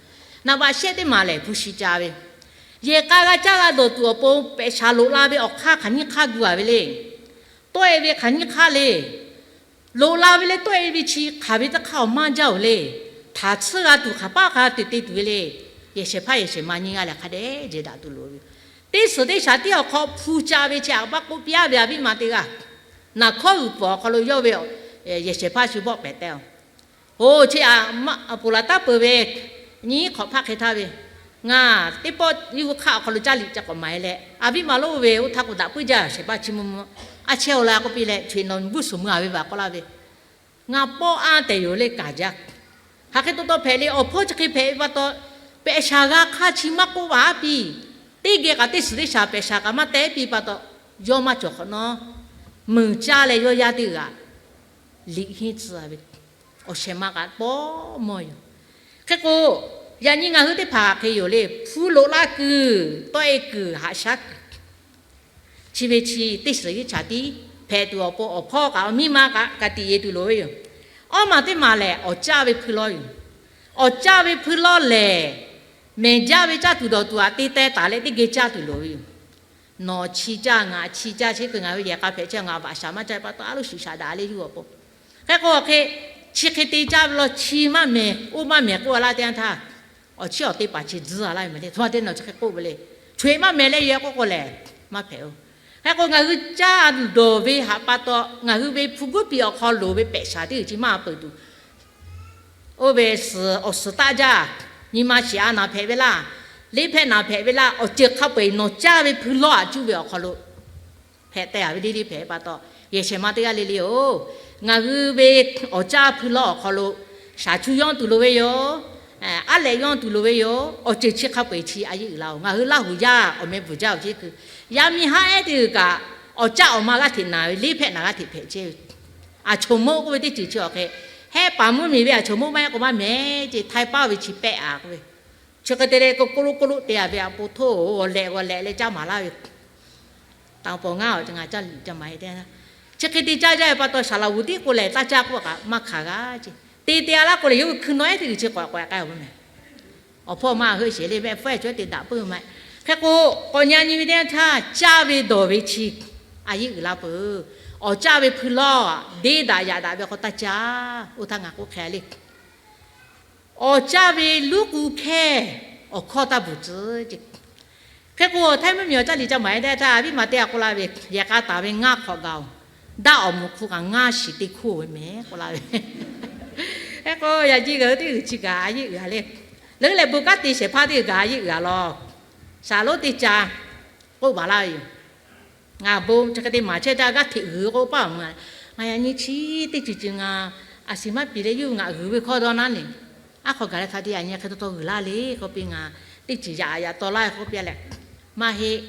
Naˍ baꞈ shehˆ teˇ maˬ lehˬ, hpu shi ca ve, yehˬ k'a g'a caˇ g'a dawˬ tuˬ awˬ pon pehꞈ shaˍ loꞈ la ve awˬ hk'aˇ hk'aˬ nyiˇ hk'aˇ gu a ve le. Tawˆ e ve hk'aˬ nyiˇ hk'aˇ le. Loꞈ la ve leh tawˆ e ve chi hk'aˬ ve teˇ hk'aˇ awˬ maˇ jaˇ oˬ le. Htaꞈ tsuhˇ g'a tuˬ hk'aˬ paˆ hk'a te te tuˬ ve le. Yehˬ shehˍ hpaˇ yehˬ shehˍ ma nyiˇ g'aˇ lehˬ hk'a dehꞈ jehˬ daꞈ tuˬ loˍ ve yoˬ. Teˇ suhˍ teˇ shaˍ tiˉ awˬ hk'aw hpu ca ve chi a k'a paˆ k'oˆ piˇ a ve a viˉ ma teˇ g'aˇ, naˬ hkawˉ g'uiˬ pfuhˍ awˬ hk'aw lo yawˇ ve yehˬ shehˍ hpaˇ shu bawˆ pehˍ tehꞈ-oˬ. Oˇ, chi a maˇ ponˬ laˬ taˉ peuˬ ve, nyiˇ hk'awꞈ hpaˆ hk'e htaˇ ve, ngaˬ teˇ pawˆ yawˇ hui hk'aˆ awˬ hk'aw lo caˇ liꞈ ca k'awꞈ maˍ e leh, a viˉ ma lonˉ ve oˇ htaˇ k'o daꞈ puiˉ jaˇ shehˍ hpaˇ chi mvuh mvuh, a chehˇ-oˬ la k'oˆ piˇ leh, chi nawˬ vuˇ suhˍ mui a ve vaˬ k'oˆ laˇ ve, ngaˬ pawˆ anˇ tehˬ yoˬ le kaˍ jaˇ. Hk'aˬ hk'e to taw hpehꞈ le, awˬ hpawˇ chi hk'e hpehꞈ ve pa taw, pehꞈ shaˍ g'a hk'aˇ chi maˇ k'oˆ vaˬ a piˇ. Teˇ geh kaꞈ teˇ suhˍ teˇ shaˍ pehꞈ shaˍ kaꞈ maˇ teh piˇ pa taw, yawˇ maˇ cawˬ hk'awꞈ nawˉ, meuˬ caˇ leh yawˇ yaˇ teˇ g'aˇ liꞈ henˇ tcuh ve, awˬ shehˍ ma kaꞈ pawˆ mawˇ yoˬ. Hk'e k'o, yaꞈ nyi ngaˬ hui teˇ hpaˍ hk'e yoˬ le, hpu loꞈ laˇ kuiˬ, tawˆ e kuiˬ, haꞈ shaˉ kuiˬ, chi ve chi teˇ suhˍ teˇ shaˍ tiˉ hpehꞈ tuˬ awˬ pon awˬ hpawˇ kaꞈ awˬ miˇ ma kaꞈ ka tiꞈ yeˬ tuˬ loˍ ve yoˬ. Awˇ maˬ teˇ maˬ lehˬ, awˬ caˇ ve hpui lawˇ yoˬ. Awˬ caˇ ve hpui lawˇ lehˬ, mehˬ jaˇ ve caˇ tuˬ dawˬ tuˬ aꞈ te teh taˍ leh teˇ geh caˇ tuˬ loˍ ve yoˬ. Nawˬ chi caˇ, ngaˬ chi caˇ, chi hk'e ngaˬ ve yehˬ k'a hpehꞈ chehˇ, ngaˬ vaꞈ shaˍ maˇ caˇ pa taw, a loˉ shuˍ shaˍ daꞈ leh yuˬ awˬ pon. Hk'e k'o, hk'e chi hk'e te caˇ ve law, chi maˇ mehˬ, oˇ maˇ mehˬ k'oˆ a laˇ teˇ yanˇ htaˇ, awˬ chiˉ awˬ te paˍ chi tzuhˇ a laˇ ve mehˬ le. Htoꞈ ma te nawˬ chi hk'e k'oˆ ve le. Chaweh maˇ mehˬ leh yehˬ k'oˆ k'o lehˬ, maˇ hpehꞈ-oˬ. Hk'e k'o, ngaˬ hui caˇ dawˬ ve haꞈ pa taw, ngaˬ hui ve hpu guˉ piˍ awˬ hk'aw loˍ ve pehꞈ shaˍ teˇ g'uiˬ chi maˇ peuˬ tuˬ, oˇ ve suhˍ awˬ suhˍ taˆ jaˇ, nyi ma shiˍ a naˬ hpehꞈ ve laˇ, liˇ hpehˇ naˬ hpehꞈ ve laˇ, awˬ ceuˬ hk'a peu-eˬ nawˬ caˇ ve hpui lawˇ aꞈ cuˇ ve awˬ hk'aw lo hpehꞈ teh a ve le le hpehꞈ pa taw, yehˬ shehˍ ma teˇ g'aˇ le le-oˬ, ngaˬ hui ve awˬ caˇ hpui lawˇ awˬ hk'aw lo shaˍ cuˇ yawˇ tuˬ loˍ ve yoˬ. aˉ lehꞈ yawˇ tuˬ loˍ ve yoˬ. Awˬ ceuˬ chi hk'a peu-eˬ chi a yeˇ uiˍ la-oˬ. Ngaˬ hui Laˇ huˍ yaˇ awˬ meh bvuhˬ jaˇ-oˬ ce kuiˬ, yaˇ miˇ haˉ ehˉ teˇ g'uiˬ kaꞈ awˬ caˆ awˬ ma g'aˇ hteꞈ naˬ ve, leˇ hpehꞈ naˬ g'aˇ hteꞈ hpehꞈ chehˇ ve. Aˬ choˬ moˆ k'oˆ ve teˇ ceuˬ chi awˬ hk'e, hehˆ paˍ mvuhˇ miˬ ve aˬ choˬ moˆ maˇ heˆ k'o maˇ mehˍ ce, htaiˇ paˉ ve chi pehˆ-a k'oˆ ve. Chi hk'e te leh k'o, k'oˆ loˆ k'oˆ loˆ te-a ve, a po htoˇ g'awˬ lehꞈ g'awˬ lehꞈ leh caˇ maˍ laˇ ve. Taˍ paw ngaˇ awˬ ngaˬ caˇ liꞈ caˇ maˍ-e te. Chi hk'e te caˇ jaˇ ve pa taw, saˍ laˍ g'uˬ tiˉ k'o lehˬ taˇ caˇ k'oˆ kaꞈ maˇ hkanˍ g'a ce. Te te-a laˇ k'o lehˬ, yawˇ hui hkui nawˉ ehˉ teˇ g'uiˬ chi k'awꞈ k'awꞈ k'ai-oˬ ve mehˍ. Awˬ hpawˇ maˇ heuˆ sheˍ le, mehˆ hpfuhˇ ehˉ chaweh te daꞈ puiˉ ma. Hk'e k'o, k'awꞈ nyi nyi ve teˇ yanˇ htaˇ, caˇ ve dawˬ ve chi a yeˇ uiˍ la peuˬ. Awˬ caˇ ve hpui lawˇ deˇ daꞈ yaꞈ daꞈ ve hk'aw taˇ caˇ. Oˇ htaˇ ngaˬ k'oˆ hk'e le, awˬ caˇ ve luˉ k'u hkehˇ awˬ hkawˇ taˇ bvuhˬ tcuh ce. Hk'e k'o, htaiˇ mvuhˇ miˬ awˬ caˇ liꞈ caˇ maˍ-e teˇ htaˇ, viˉ ma teˇ g'aˇ k'oˆ laˇ ve, yehˬ k'a taˍ ve ngaˇ hk'awꞈ gaˬ-oˬ. Daˆ awˬ moˍ hk'u kaꞈ ngaˇ shiˍ teˇ hkoˇ ve mehˍ k'oˆ laˇ ve. Hk'e k'o, yaꞈ ji ngaˬ hui teˇ g'uiˬ chi kaꞈ a yeˇ uiˍ-a le. Leuˉ leh bon kanˉ te shehˍ hpaˇ teˇ g'uiˬ kaꞈ a yeˇ uiˍ-a law. Saˍ lonˉ teˇ ca k'oˆ baˬ laˇ ve yoˬ. Ngaˬ bon chi hk'e te maˍ chehˇ htaˇ g'aˇ hteꞈ g'uiˬ k'o paˇ-oˬ. Ngaˬ yaꞈ nyi chi teˇ ceuˬ ceuˬ ngaˬ a shiˍ maˇ piˍ leh yawˇ hui ngaˬ g'uiˬ ve hkawˇ dawˇ naˉ le. Aˉ hk'aw gaˬ leh hk'a te yaꞈ nyi hk'e taw taw g'uiˬ laˇ le k'oˆ piˇ, ngaˬ teˇ ceuˬ yaꞈ yaꞈ taw laˇ k'oˆ piˇ leh, maˇ heˆ.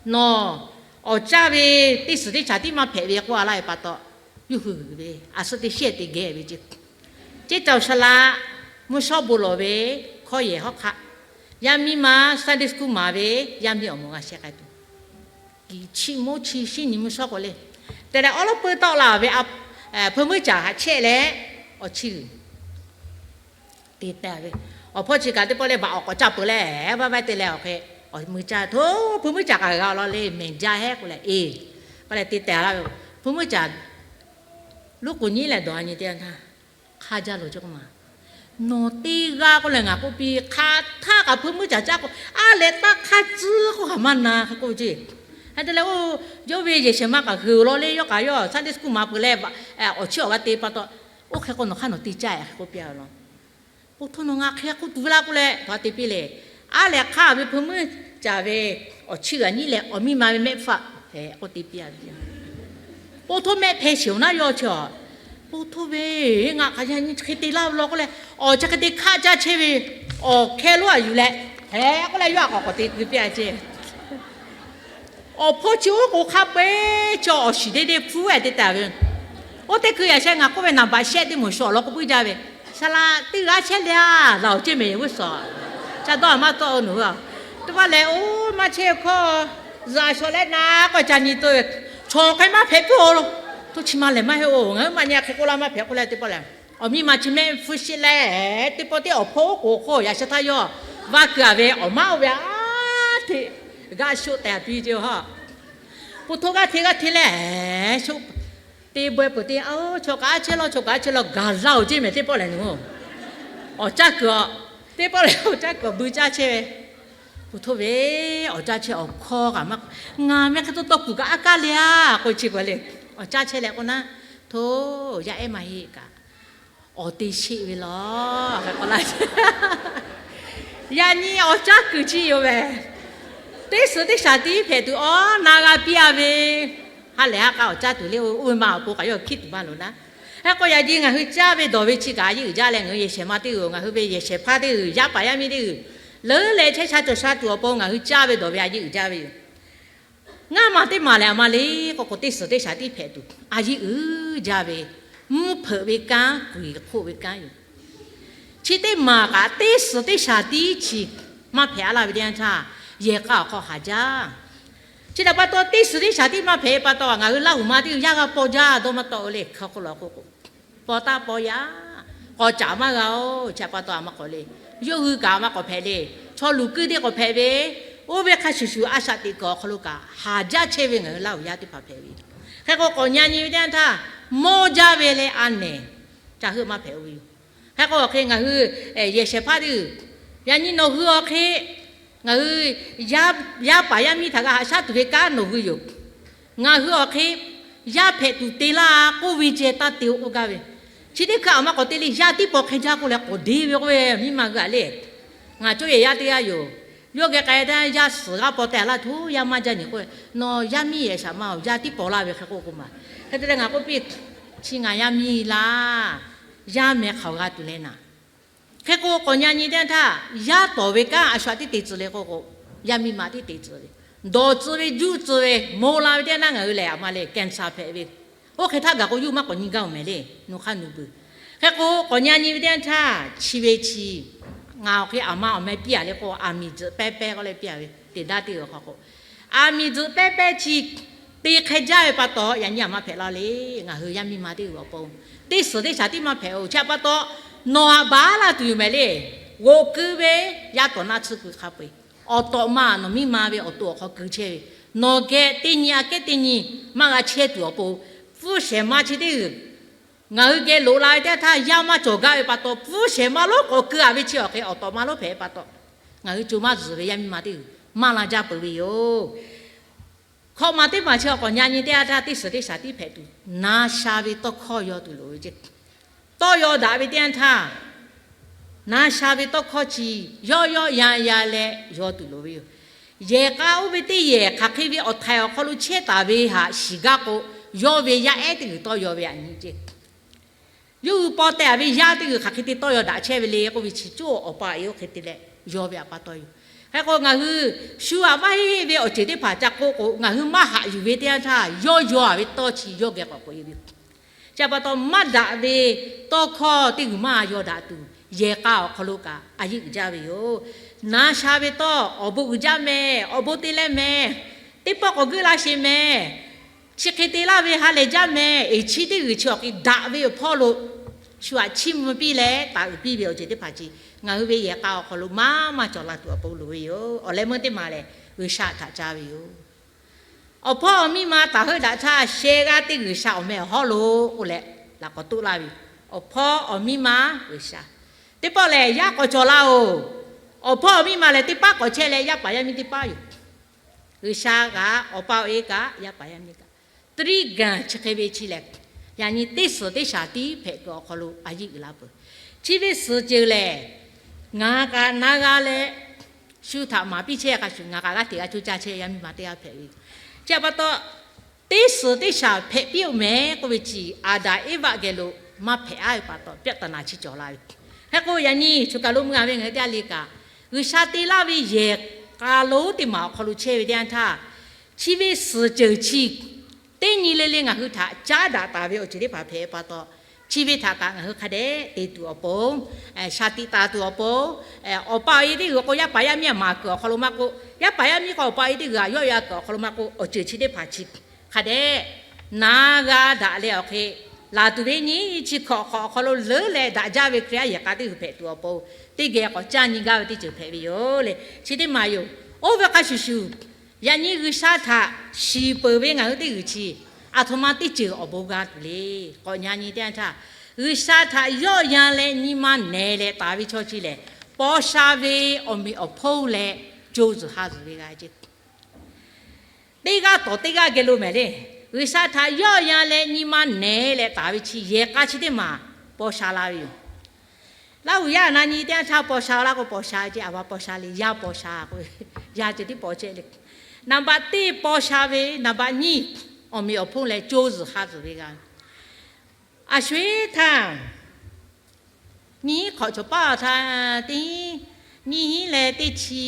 Nawˬ awˬ caˇ ve teˇ suhˍ teˇ shaˍ tiˉ maˇ hpehꞈ ve k'oˆ-a laˇ ve pa taw, yawˇ hui g'uiˬ ve a suhˉ teˇ shehˇ te geh ve ce. Ceˇ caoˬ saˍ laꞈ mvuhˇ shawˉ bon lawˬ ve hkawˇ yehˬ hawˉ hk'aˆ, yaˇ miˇ ma Sunday school maˍ ve, yaˇ miˇ awˬ moˍ g'a sheh k'ai tuˬ, kiˬ chiˇ moˉ chi shinˉ nyi mvuhˇ shawˉ k'o le, te leh awˉ lawˉ peuˇ tawˆ la ve a, hpui muiˉ caˍ haꞈ chehˇ leh, awˬ chiˇ g'uiˬ te taˍ ve. Awˬ hpawˇ chi kaꞈ teˇ pawˆ leh vaꞈ awˬ k'awꞈ caˇ peuˬ leh, vaˇ vaˇ te leh awˬ hk'e, awˬ mui caˇ hto, hpui muiˉ caˍ kaꞈ g'a law le, mehˬ jaˇ hehˉ k'oˆ leh, e, k'oˆ leh te taˍ laˇ ve. Hpui muiˉ caˍ luˉ k'oˍ nyiˉ leh dawˬ-a nyi teˇ yanˇ htaˇ, hk'aˇ jaˇ loˬ ce k'oˆ ma. Nawˬ teˇ g'aˇ k'oˆ leh ngaˬ k'oˆ piˇ, hk'aˬ htaˇ kaꞈ hpui muiˉ caˍ caˇ k'o, a leh taˇ hk'aˇ tcuhˉ k'oˆ kaꞈ maˇ na hk'e k'oˆ ve ce. Hk'e te leh, oˇ, yawˇ ve yehˬ shehˍ ma kaꞈ g'uiˬ law le, yawˇ kaꞈ yawˇ Sunday school maˍ peuˬ leh, awˬ chiˇ awˬ g'a te pa taw, oˇ hk'e k'o nawˬ hk'aˇ nawˬ te caˇ-e hk'e k'oˆ piˇ-a ve law. Oˇ htoˇ nawˬ ngaˬ hk'e k'oˆ tuˬ ve laˇ k'oˆ leh, htaꞈ te piˇ le. A leh hk'aˇ ve hpui muiˉ caˍ ve awˬ chiˇ g'aꞈ nyiˉ leh awˬ miˇ ma ve mehˆ hpfuhˇ hpehꞈ k'oˆ te piˇ-a ve. Oˇ htoˇ mehˆ hpehˇ sheˍ-oˬ naˉ yawˇ chi a. Oˇ htoˇ ve, ngaˬ hk'aˬ yaꞈ nyi hk'e te laˇ ve law k'oˆ leh, awˬ chi hk'e te hkaˆ caˇ chehˇ ve, awˬ hkeh lonˉ-a yuˬ leh, hehˉ k'oˆ leh yawˇ a k'awꞈ k'awꞈ te keu piˇ-a ce. Awˬ hpawˇ chi oˉ k'oˍ hk'a peu-eˬ chaw awˬ shiˍ deˇ deˇ hpfuhˇ-e te taˍ ve. Oˇ teˇ hkui yaꞈ sheh ngaˬ k'oˆ ve naˍ baꞈ shehˆ teˇ moˍ shawˍ law k'o puiˉ jaˇ ve, saˍ laꞈ teˇ g'aˇ chehˇ le-a, laˬ-oˬ ceˇ mehˍ yehˬ g'uˇ suhˍ. Ca dawˇ a maˇ tawˆ-o nawˬ hui a. Teˇ pawˆ lehˬ, oˇ maˇ chehˇ hkawˇ, zuhꞈ shawˍ leh na k'awꞈ ca nyi to ve, chaw hk'e maˇ hpehꞈ puiˉ-o. Toˇ chi ma lehˬ maˇ heˆ-oˬ, ngaˬ hui maˇ nyi hk'e k'oˆ laˇ maˇ hpehꞈ k'oˆ leh teˇ pawˆ lehˬ, awˬ miˇ ma chi mehˆ hpfuhˇ sheˆ leh, teˇ pawˆ teˇ awˬ hpawˇ oˉ k'oˍ hk'oˆ yaꞈ sheh htaˇ yawˇ vaˇ keu-a ve awˬ maˉ oˇ ve a hteꞈ g'aˇ shoˆ tehꞈ piˇ ce ha. Pu htoˇ g'aˇ hteꞈ g'aˇ hteꞈ leh, shoˆ te bawehˇ peuˬ te, chaw kaꞈ a chehˇ law, chaw kaꞈ a chehˇ law, gaˬ la-oˬ ceˇ mehˍ teˇ pawˆ lehˬ nawˬ. Awˬ caˇ kuiˬ a, teˇ pawˆ lehˬ awˬ caˇ kuiˬ a bui caˇ chehˇ ve. Pu htoˇ ve awˬ caˇ chehˇ awˬ hkawˇ kaꞈ maˇ, ngaˬ meh hk'e taw taw kuˬ kaꞈ a kaˇ le-a k'o chi k'o le, awˬ caˇ chehˇ leh k'oˆ naˉ, htoˇ yaˇ ehˉ maˇ heˆ kaꞈ awˬ te sheˆ ve law. Hk'e k'oˆ laˇ, yaꞈ nyi awˬ caˇ kuiˬ chi yoˬ mehˍ. Teˇ suhˍ teˇ shaˍ tiˉ hpehꞈ tuˬ awˬ na g'a piˇ-a ve, ha lehˬ ha k'a awˬ caˇ tuˬ le, oˇ ve ma awˬ pon kaꞈ yawˇ hkiˉ tuˬ maˇ loˍ naˉ. Hk'e k'o yaꞈ nyi ngaˬ hui caˇ ve dawˬ ve chi kaꞈ a yeˇ uiˍ jaˇ leh, ngaˬ hui yehˬ shehˍ ma teˇ g'uiˬ, ngaˬ hui ve yehˬ shehˍ hpaˇ teˇ g'uiˬ, yaˇ paˍ yaˇ miˇ teˇ g'uiˬ, leuˉ leh chehˇ sha cawˬ sha tuˬ awˬ pon ngaˬ hui caˇ ve dawˬ ve a yeˇ uiˍ jaˇ ve yoˬ. Ngaˇ ma teˇ maˬ lehˬ a ma le k'o k'o, teˇ suhˍ teˇ shaˍ tiˉ hpehꞈ tuˬ a yeˇ uiˍ jaˇ ve, mvuhˇ hpeuꞈ ve kanˉ, kuˬ yiˍ hk'oˆ ve kanˉ yoˬ. Chi teˇ maˬ kaꞈ teˇ suhˍ teˇ shaˍ tiˉ chi maˇ hpehꞈ-a laˇ ve teˇ yanˇ htaˇ, yehˬ k'a awˬ hk'aw haˍ jaˇ. Chi htaꞈ pa taw, teˇ suhˍ teˇ shaˍ tiˉ maˇ hpehꞈ pa taw, ngaˬ hui Laˇ huˍ ma teˇ g'uiˬ yaˇ g'a paw jaˇ dawˇ maˇ tawˆ-o le, hk'a hk'oˆ lo k'o k'o, paw taˇ paw yaˇ, k'awꞈ caˍ maˇ g'a-oˬ. Chi htaꞈ pa taw a ma k'awꞈ le, yawˇ hui kaꞈ a ma k'awꞈ hpehꞈ le, chaw luˬ kuiˇ teˇ k'awꞈ hpehꞈ ve, oˇ ve hk'a shuˍ shuˍ a shaꞈ teꞈ kuiˬ awˬ hk'aw lo kaꞈ haˍ jaˇ chehˇ ve ngaˬ hui Laˇ huˍ yaˇ teˇ hpaˍ hpehꞈ ve yoˬ. Hk'e k'o k'awꞈ nyi nyi ve teˇ yanˇ htaˇ, mawˇ jaˇ ve leh a nehˬ ca heuˆ maˇ hpehꞈ-o ve yoˬ. Hk'e k'o hk'e ngaˬ hui yehˬ shehˍ hpaˇ teˇ g'uiˬ, yaꞈ nyi nawˬ hui awˬ hk'e ngaˬ hui yaˇ paˍ yaˇ miˇ htaꞈ g'a haꞈ shaˉ tuˬ ve kanˉ nawˬ hui yoˬ. Ngaˬ hui awˬ hk'e yaˇ hpehꞈ tuˬ te laˇ k'oˆ ve ceh taˇ te-o k'oˆ gaˇ ve. Chi teˇ hkui a ma k'awꞈ te le, yaˇ tiˉ paw hk'e jaˇ k'oˆ leh k'awꞈ deˇ ve k'oˆ ve, miˇ ma g'uiˬ a le. Ngaˬ cawˇ yehˬ yaˇ teˇ g'aˇ yoˬ. Yawˇ geh k'ai htaˇ yaˇ suhˍ g'aˇ paw tehꞈ laˇ htoˇ yaˇ maˇ jaˇ nyi k'oˆ ve, nawˬ yaˇ miˇ yehˬ shaˍ ma-oˬ, yaˇ tiˉ paw laˇ ve hk'e k'oˆ k'o ma. Hk'e te leh ngaˬ k'oˆ piˇ, chi ngaˬ yaˇ miˇ laˇ, yaˇ meh hk'aoˬ g'a tuˬ leh naˍ. Hk'e k'o, k'awꞈ nyi nyi teˇ yanˇ htaˇ, yaˇ tawˍ ve kanˉ a shu aꞈ tiˉ te tcuh le k'oˆ k'o, yaˇ miˇ ma tiˉ te tcuh ve, dawˬ tcuh ve, juˆ tcuh ve, moˍ la ve teˇ yanˇ htaˇ ngaˬ hui lehˬ aˬ ma le, cancer hpehꞈ ve. Oˇ hk'e htaˇ gaˬ k'o, yawˇ maˇ k'awꞈ nyi gaˇ-oˬ mehˍ le, nawˬ hk'aˇ nu beuꞈ. Hk'e k'o, k'awꞈ nyi nyi ve teˇ yanˇ htaˇ, chi ve chi ngaˬ awˬ hk'e aˬ ma awˬ meh piˇ-a le k'o, aˬ miˍ tzuhꞈ pehˇ pehˇ k'oˆ leh piˇ-a ve, teˇ daˇ teˇ g'aˇ hk'aw k'o, aˬ miˍ tzuhꞈ pehˇ pehˇ chi te hk'e jaˇ ve pa taw, yaꞈ nyi aˬ ma hpehꞈ la le. Ngaˬ hui yaˇ miˇ ma teˇ g'aˇ awˬ pon teˇ suhˍ teˇ shaˍ tiˉ maˇ hpehꞈ-oˬ. Chi pa taw, nawˬ aꞈ baˬ laˇ tuˬ yoˬ mehˍ le. G'oꞈ keu ve, yaˇ tawˍ naˆ tsuhˇ keu hk'a peu-eˬ, awˬ tawꞈ ma nawˬ miˇ ma ve awˬ to awˬ hk'aw keu chehˇ ve, nawˬ geh teˇ nyi aꞈ kehˉ teˇ nyi maˇ g'a chehˇ tuˬ awˬ pon, pfuhˇ shehˍ ma chi teˇ g'uiˬ ngaˬ hui geh loꞈ la ve teˇ yanˇ htaˇ, yaˇ maˇ cawˬ gaˇ ve pa taw, pfuhˇ shehˍ ma lonˉ k'awꞈ keu-a ve chi awˬ hk'e awˬ tawꞈ ma lonˉ hpehꞈ ve pa taw, ngaˬ hui co maˇ zuhˬ ve yaˇ miˇ ma teˇ g'uiˬ maˇ la jaˇ peuˬ ve yoˬ. Hkawꞈ maˬ teˇ maˬ chi awˬ k'awꞈ nyi nyi teˇ yanˇ htaˇ, teˇ suhˍ teˇ shaˍ tiˉ hpehꞈ tuˬ, na sha ve tawˇ hkawˇ yaw tuˬ loˍ ve ceˇ. Tawˇ yaw daꞈ ve teˇ yanˇ htaˇ, na sha ve tawˇ hkawˇ chi yawˇ yawˇ yan yan leh yaw tuˬ loˍ ve yoˬ. Yehˬ k'a oˇ ve teˇ yehˬ hk'aˬ hk'e ve awˬ htaiˍ awˬ hk'aw lo chehˇ taˍ ve htaꞈ shiˍ gaˇ k'o, yawˇ ve yaˇ ehˉ teˇ g'uiˬ tawˇ yaw ve aꞈ nyi ceˇ. Yawˇ hui paw teh-a ve yaˇ teˇ g'uiˬ hk'aˬ hk'e te tawˇ yaw daꞈ chehˇ ve le k'oˆ ve chi, coˇ awˬ pa awˬ e oˇ hk'e te leh yaw ve pa taw yoˬ. Hk'e k'o, ngaˬ hui shu aꞈ maˇ heˆ heˆ ve awˬ ceuˬ teˇ hpaˍ ca k'oˆ k'o, ngaˬ hui maˇ haꞈ yuˬ ve teˇ yanˇ htaˇ, yawˇ yaw-a ve tawˇ chi yawˇ geh k'awꞈ k'oꞈ-e ve yoˬ. Chi pa taw, maˇ daꞈ ve tawˇ hkawˇ teˇ g'uiˬ maˇ yaw daꞈ tuˬ, yehˬ k'a awˬ hk'aw lo kaꞈ a yeˆ uiˍ jaˇ ve yoˬ. Na sha ve tawˇ, awˬ bon uiˍ jaˇ mehˍ, awˬ bon te leh mehˍ, teˇ pawˆ k'awꞈ geuˆ la sheˍ mehˍ, chi hk'e te laˇ ve ha lehˬ jaˇ mehˍ, eˬ, chi teˇ g'uiˬ chi awˬ hk'e daꞈ ve awˬ hpawˇ lo shu aꞈ chiˇ mvuh piˇ leh taˍ uiˍ piˇ ve awˬ ceuˬ teˇ hpaˍ chi, ngaˬ hui ve yehˬ k'a awˬ hk'aw lo maˇ maˇ cawˬ la tuˬ awˬ pon loˍ ve yoˬ. Awˬ leh meuˇ teˇ maˬ lehˬ, G'uiˬsha htaꞈ caˇ ve yoˬ. Awˬ hpawˇ awˬ miˇ ma taˍ heuˆ daꞈ htaˇ, sheh g'aˇ teˇ G'uiˬsha awˬ meh awˬ hawˉ lo k'oˆ leh laꞈ k'awꞈ toˆ laˇ ve yoˬ. Awˬ hpawˇ awˬ miˇ ma G'uiˬsha. Teˇ pawˆ lehˬ, yaˇ k'awꞈ cawˬ laˇ-oˬ. Awˬ hpawˇ awˬ miˇ ma lehˬ, teˇ paˉ k'awꞈ chehˇ leh, yaˇ paˍ yaˇ miˇ teˇ paˉ yoˬ. G'uiˬsha kaꞈ, Awˬ pa awˬ e kaꞈ, yaˇ paˍ yaˇ miˇ kaꞈ, trigan chi hk'e ve chi lehˬ, yaꞈ nyi teˇ suhˍ teˇ shaˍ tiˉ hpehꞈ kuiˬ awˬ hk'aw lo a yeˆ uiˍ la peuˬ. Chi ve suhˍ ceuˬ lehˬ, ngaˬ kaꞈ na g'a leh, shu htaꞈ maˍ piˇ chehˇ hk'a shuˍ, ngaˬ kaꞈ g'aˇ hteꞈ g'a coˇ caˇ chehˇ yaˇ miˇ ma teˇ g'aˇ hpehꞈ ve. Chi pa taw, teˇ suhˍ teˇ shaˍ hpehꞈ piˇ-oˬ mehˍ k'oˆ ve chi, Aˍdanˍ Eˇvaˆ geh lo maˇ hpehꞈ-a ve pa taw, ပြဿနာ chi cawˬ la ve. Hk'e k'o, yaꞈ nyi choˬ kaˬ lo mui-a ve ngaˬ hui teˇ g'aˇ le kaꞈ, G'uiˬsha te laˇ ve yehˬ k'a lonˉ teˇ maˬ awˬ hk'aw lo chehˇ ve teˇ yanˇ htaˇ, chi ve suhˍ ceuˬ chi teˇ nyi le le ngaˬ hui htaꞈ caˉ daꞈ taˍ ve awˬ ceuˬ teˇ hpaˍ hpehꞈ pa taw, chi ve htaꞈ kaꞈ ngaˬ hui hk'a dehꞈ te tuˬ awˬ pon, shaˍ tiꞈ taˍ tuˬ awˬ pon, awˬ pa awˬ e teˇ g'uiˬ k'o yaˇ paˍ yaˇ miˇ maˍ kuiˬ awˬ hk'aw lo maˇ k'oˆ, yaˇ paˍ yaˇ miˇ k'o awˬ pa awˬ e teˇ g'uiˬ htaꞈ yawˆ ya kuiˬ awˬ hk'aw lo maˇ k'oˆ, awˬ ceuˬ chi teˇ hpaˍ chi hk'a dehꞈ na g'a daꞈ leh awˬ hk'e, laˬ tuˬ ve nyi chi hkawꞈ hk'awꞈ awˬ hk'aw lo leuˉ leh daꞈ jaˇ ve Hkriꞈ yaˇ yehˬ k'a teˇ g'uiˬ hpehꞈ tuˬ awˬ pon, teˇ geh k'awꞈ caˇ nyi gaˇ ve teˇ ceuˬ hpehꞈ ve yoˬ le. Chi teˇ maˬ yoˬ. Oˇ ve hk'a shuˍ shuˍ, yaꞈ nyi G'uiˬsha htaꞈ shiˍ peuˬ ve ngaˬ hui teˇ g'uiˬ chi, aˬ htoꞈ ma teˇ ceuˬ awˬ bon g'a tuˬ le. K'awꞈ nyi nyi teˇ yanˇ htaˇ, G'uiˬsha htaꞈ yawˆ yan leh nyi ma nehˬ leh taˍ ve chaw chi lehˬ, paw sha ve awˬ meꞈ awˬ hponˇ leh co zuhˬ ha zuhˬ ve g'a ceˇ. Teˇ g'aˇ tawˍ teˇ g'aˇ geh lo mehˍ le. G'uiˬsha htaꞈ yawˆ yan leh nyi ma nehˬ leh taˍ ve chi yehˬ k'a chi teˇ maˬ paw sha la ve yoˬ. Laˇ huˍ yaˇ na nyi teˇ yanˇ htaˇ paw sha laˇ k'o paw sha ceˇ, aˬ ma paw sha le, yaˇ paw sha k'o, yaˇ ceh tiˉ paw chehˇ le. Naˍ baꞈ teˇ paw sha ve, naˍ baꞈ nyiˇ awˬ meꞈ awˬ hponˇ leh co zuhˬ ha zuhˬ ve g'a. A sho-eˬ htaˇ, nyiˇ hinˉ hk'awꞈ cawˬ paˇ htaˇ, teˇ hinˉ, nyiˇ hinˉ leh teˇ chi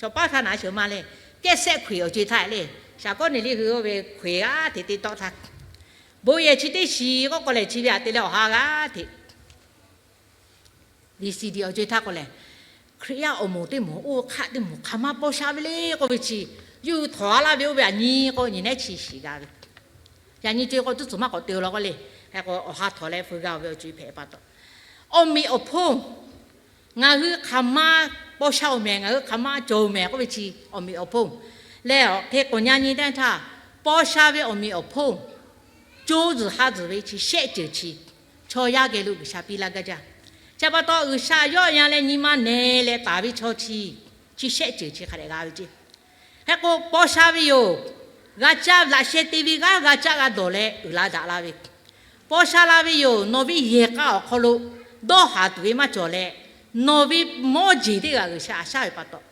cawˬ paˇ htaˇ naꞈ sheuˍ ma le, kehˉ sehˆ hk'oeˍ awˬ co-e htaˇ le, shaˍ kawˉ neˍ liˇ hui oˇ ve hk'oeˍ g'aˇ hteꞈ te tawˆ htaˇ, bon yehˬ chi teˇ shiˍ k'oˆ k'o lehˬ, chi ve aꞈ te leh awˬ ha g'aˇ hteꞈ VCD awˬ co-e htaˇ k'o lehˬ, Hkriꞈ yaˇ awˬ moˍ teˇ moˍ oˇ hk'aˆ teˇ moˍ hk'aˬ ma paw sha ve le k'oˆ ve chi, yawˇ hui htawnˍ a laˇ ve oˇ ve aꞈ nyi k'o, nyi nehˉ chi shiˍ g'a ve. Yaꞈ nyi co-e k'o, tuˉ tcuhˍ maˇ k'awꞈ te-o law k'o le. Hk'e k'o, awˬ ha htawnˍ leh feu g'a-oˬ ve awˬ co-e hpehꞈ pa taw, awˬ meꞈ awˬ hponˇ, ngaˬ hui hk'aˬ ma paw sha-oˬ mehˍ, ngaˬ hui hk'aˬ ma cawˬ-oˬ mehˍ k'oˆ ve chi, awˬ meꞈ awˬ hponˇ leh awˬ hk'e k'awꞈ nyi nyi teˇ yanˇ htaˇ, paw sha ve awˬ meꞈ awˬ hponˇ co zuhˬ ha zuhˬ ve chi shehˆ ceuˬ chi, chaw yaˇ geh lo G'uiˬsha piˇ laˇ gaˇ jaˇ. Chi pa taw, G'uiˬsha yawˆ yan leh nyi ma nehˬ leh taˍ ve chaw chi, chi shehˆ ceuˬ chi hk'a dehꞈ g'a ve ceˇ. Hk'e k'o, paw sha ve yoˬ. G'a caˇ, laꞈ sheh te ve g'aˇ g'a caˇ g'a dawˬ leh uiˍ la daꞈ la ve, paw sha la ve yoˬ. Nawˬ ve yehˬ k'a awˬ hk'aw lo dawˇ haˍ tuˬ ve maˇ cawˬ leh, nawˬ ve mawˇ jeˬ teˇ g'aˇ G'uiˬsha aꞈ shaˉ ve pa taw,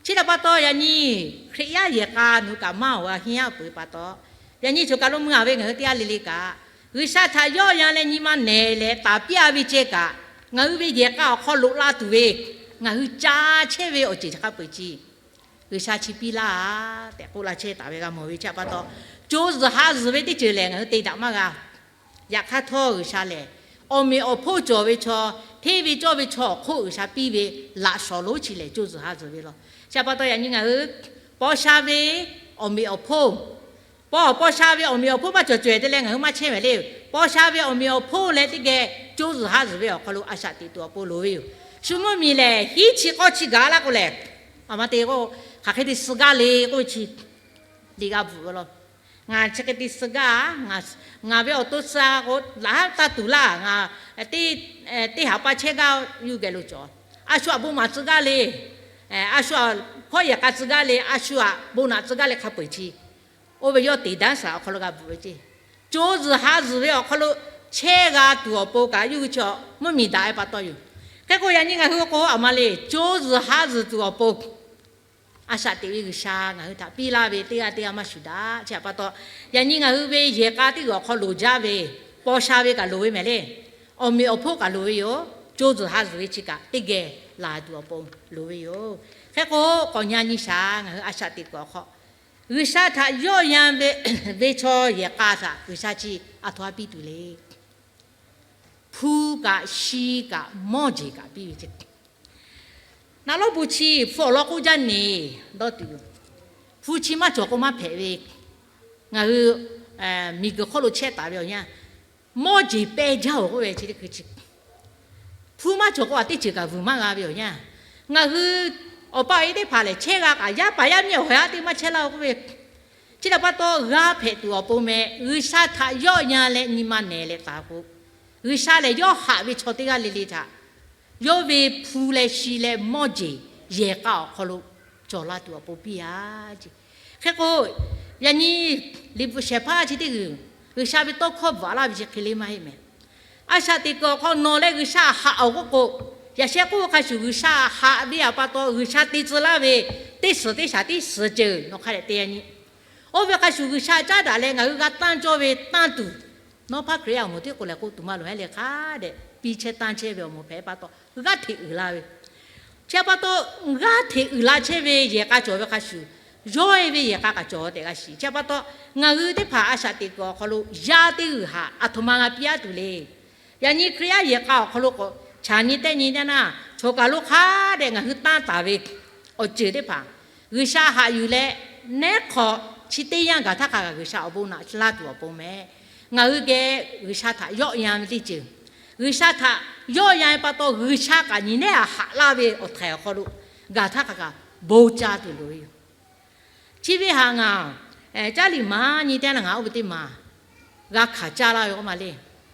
chi htaꞈ pa taw yaꞈ nyi Hkriꞈ yaˇ yehˬ k'a nawˬ hui kaꞈ maˇ awˬ g'a henˇ yaˇ peuˬ ve pa taw, yaꞈ nyi choˬ kaˬ lo mui-a ve ngaˬ hui teˇ g'aˇ le le kaꞈ, G'uiˬsha htaꞈ yawˆ yan leh nyi ma nehˬ leh taˍ piˇ-a ve ceh kaꞈ, Ngaˬ hui ve yehˬ k'a awˬ hk'aw loꞈ la tuˬ ve, ngaˬ hui ca chehˇ ve awˬ ceuˬ chi hk'a peu-eˬ chi G'uiˬsha chi piˇ laˇ tehꞈ k'oˆ la chehˇ taˍ ve g'a mawˬ ve chi pa taw, co zuhˬ ha zuhˬ ve teˇ ceuˬ lehˬ ngaˬ hui te daꞈ maˇ g'a. Yaꞈ hk'aˇ htawˇ G'uiˬsha lehˬ, awˬ meꞈ awˬ hponˇ cawˬ ve chaw, hteˇ ve cawˇ ve chaw awˬ hk'oˆ G'uiˬsha piˇ ve laꞈ shawˍ lonˉ chi lehˬ co zuhˬ ha zuhˬ ve law. Chi pa taw yaꞈ nyi ngaˬ hui paw sha ve awˬ meꞈ awˬ hponˇ, paw paw sha ve awˬ meꞈ awˬ hponˇ maˇ cawˬ cawehˬ te leh ngaˬ hui maˇ chehˇ mehˍ le. Paw sha ve awˬ meꞈ awˬ hponˇ leh teˇ geh co zuhˬ ha zuhˬ ve awˬ hk'aw lo a shaꞈ teꞈ tuˬ awˬ pon loˍ ve yoˬ. Shu mvuhˇ miˬ lehˬ hiˉ chi k'awˇ chi gaˬ laˇ k'o lehˬ, a ma te k'o, hk'aˬ hk'e te suh gaˇ le k'oˆ ve chi liꞈ g'a bvuhꞈ ve law. Ngaˬ chi hk'e te suh gaˇ, ngaˬ ve awˬ to suh k'o laꞈ haˉ taˇ tuˬ laˇ. Ngaˬ teˇ haꞈ pa chehˇ gaˇ yuˬ geh lo cawˬ. A shu aꞈ bon maˍ tcuh gaˇ le. A shu aꞈ hkawˇ yehˬ k'a tcuh gaˇ le, a shu aꞈ bon naꞈ tcuh gaˇ le hk'a peu-eˬ chi, oˇ ve yawˇ teꞈ daˉ saˍ awˬ hk'aw lo g'a bvuhꞈ ve ceˇ. Co zuhˬ ha zuhˬ ve awˬ hk'aw lo chehˇ g'a tuˬ awˬ pon kaꞈ yuˬ g'uiˬ chi mvuhˇ miˬ daꞈ ve pa taw yoˬ. Hk'e k'o yaꞈ nyi ngaˬ hui k'o a ma le, co zuhˬ ha zuhˬ tuˬ awˬ pon a shaꞈ teꞈ ve G'uiˬsha ngaˬ hui htaꞈ piˇ laˇ ve teˇ g'aˇ teˇ g'aˇ maˇ shuˍ daꞈ. Chi htaꞈ pa taw, yaꞈ nyi ngaˬ hui ve yehˬ k'a teˇ g'uiˬ awˬ hk'aw loˍ jaˇ ve, paw sha ve kaꞈ loˍ ve mehˍ le. Awˬ meꞈ awˬ hponˇ kaꞈ loˍ ve yoˬ. Co zuhˬ ha zuhˬ ve chi kaꞈ teˇ geh laˬ tuˬ awˬ pon loˍ ve yoˬ. Hk'e k'o, k'awꞈ nyi nyi shaˍ ngaˬ hui a shaꞈ teꞈ kuiˬ awˬ hk'aw, G'uiˬsha htaꞈ yawˆ yan ve ve chaw yehˬ k'a htaꞈ G'uiˬsha chi a htoꞈ ma piˇ tuˬ le. Hpu kaꞈ shi kaꞈ mawˇ jeˬ kaꞈ piˇ ve ceˇ. Naˍ lawˉ bon chi hpu awˬ lawn k'oˆ jaˇ neˬ dawˇ tuˬ yoˬ. Hpu chi maˇ cawˬ k'o maˇ hpehꞈ ve. Ngaˬ hui miˬguiˬ hk'oˆ lo chehˇ taˍ ve awˬ yanˇ, mawˇ jeˬ peh jaˇ-oˬ k'oˆ ve chi teˇ hkui chi. Hpu maˇ cawˬ k'o a teˇ ceuˬ kaꞈ vuiˬ maˇ g'a ve awˬ yanˇ, ngaˬ hui awˬ pa awˬ e teˇ hpaˍ lehˬ chehˇ g'a kaꞈ yaˇ paˍ yaˇ miˇ awˬ ha teˇ maˇ chehˇ laˇ-oˬ k'oˆ ve, chi htaꞈ pa taw g'a hpehꞈ tuˬ awˬ pon meh G'uiˬsha htaꞈ yawˆ yan leh nyi ma nehˬ leh taˍ k'o, G'uiˬsha lehˬ yawˇ haꞈ ve chaw teˇ g'aˇ le le htaꞈ yawˇ ve hpu leh shi leh mawˇ jeˬ yehˬ k'a awˬ hk'aw lo cawˬ la tuˬ awˬ pon piˇ-a ceˇ. Hk'e k'o, yaꞈ nyi liꞈ bvuhꞈ shehˍ hpaˇ chi teˇ g'uiˬ G'uiˬsha ve tawˇ hkawˇ bvuhꞈ laˇ ve chi hk'e le maˇ heˆ meh. A shaꞈ teꞈ kuiˬ awˬ hk'aw nawˬ leh G'uiˬsha haꞈ-oˬ k'oˆ k'o, yaꞈ sheh k'oˆ ve hk'a shuˍ G'uiˬsha haꞈ ve awˬ pa taw G'uiˬsha te tcuh laˇ ve teˇ suhˍ teˇ shaˍ tiˉ suhˍ ceuˬ nawˬ hk'a dehꞈ te yaꞈ nyi. Oˇ ve hk'a shuˍ G'uiˬsha caˉ daꞈ leh ngaˬ hui g'a tanˇ cawˇ ve tanˇ tuˬ, nawˉ hpaˇ Hkriꞈ yaˇ awˬ moˍ teˇ k'o lehˬ k'oˆ tuˬ maˇ loˍ heˆ le hk'a dehꞈ piˇ chehˇ tanˇ chehˇ ve awˬ moˍ hpehꞈ pa taw g'aˇ hteꞈ uiˍ la ve. Chi htaꞈ pa taw, g'aˇ hteꞈ uiˍ la chehˇ ve yehˬ k'a cawˬ ve hk'a shuˍ, yawˇ e ve yehˬ k'a kaꞈ cawˬ tehꞈ g'a shiˍ. Chi htaꞈ pa taw, ngaˬ hui teˇ hpaˍ a shaꞈ teꞈ kuiˬ awˬ hk'aw lo yaˇ teˇ g'uiˬ haꞈ a htoꞈ ma g'a piˇ-a tuˬ le. Yaꞈ nyi Hkriꞈ yaˇ yehˬ k'a awˬ hk'aw lo k'awꞈ chaꞈ nyi tehˆ nyi teˇ naˇ, choˬ kaˬ lo hk'a dehꞈ ngaˬ hui tanˇ taˍ ve awˬ ceuˬ teˇ hpaˍ G'uiˬsha haꞈ yuˬ leh, neˉ hk'awꞈ chi teˇ yanˇ gaˬ htaˇ hk'a gaˬ G'uiˬsha awˬ bon naꞈ laˇ tuˬ awˬ pon meh, ngaˬ hui geh G'uiˬsha htaꞈ yawˆ yan ve teˇ ceuˬ, G'uiˬsha htaꞈ yawˆ yan ve pa taw G'uiˬsha kaꞈ nyi neˉ a haꞈ laˇ ve awˬ htaiˍ awˬ hk'aw lo gaˬ htaˇ hk'a gaˬ bon ca tuˬ loˍ ve yoˬ. Chi ve htaꞈ ngaˬ caˉ liꞈ maˍ nyi teˇ naˇ ngaˬ oˇ ve teˇ maˬ g'a hkanˍ caˇ laˇ ve k'oˆ ma le,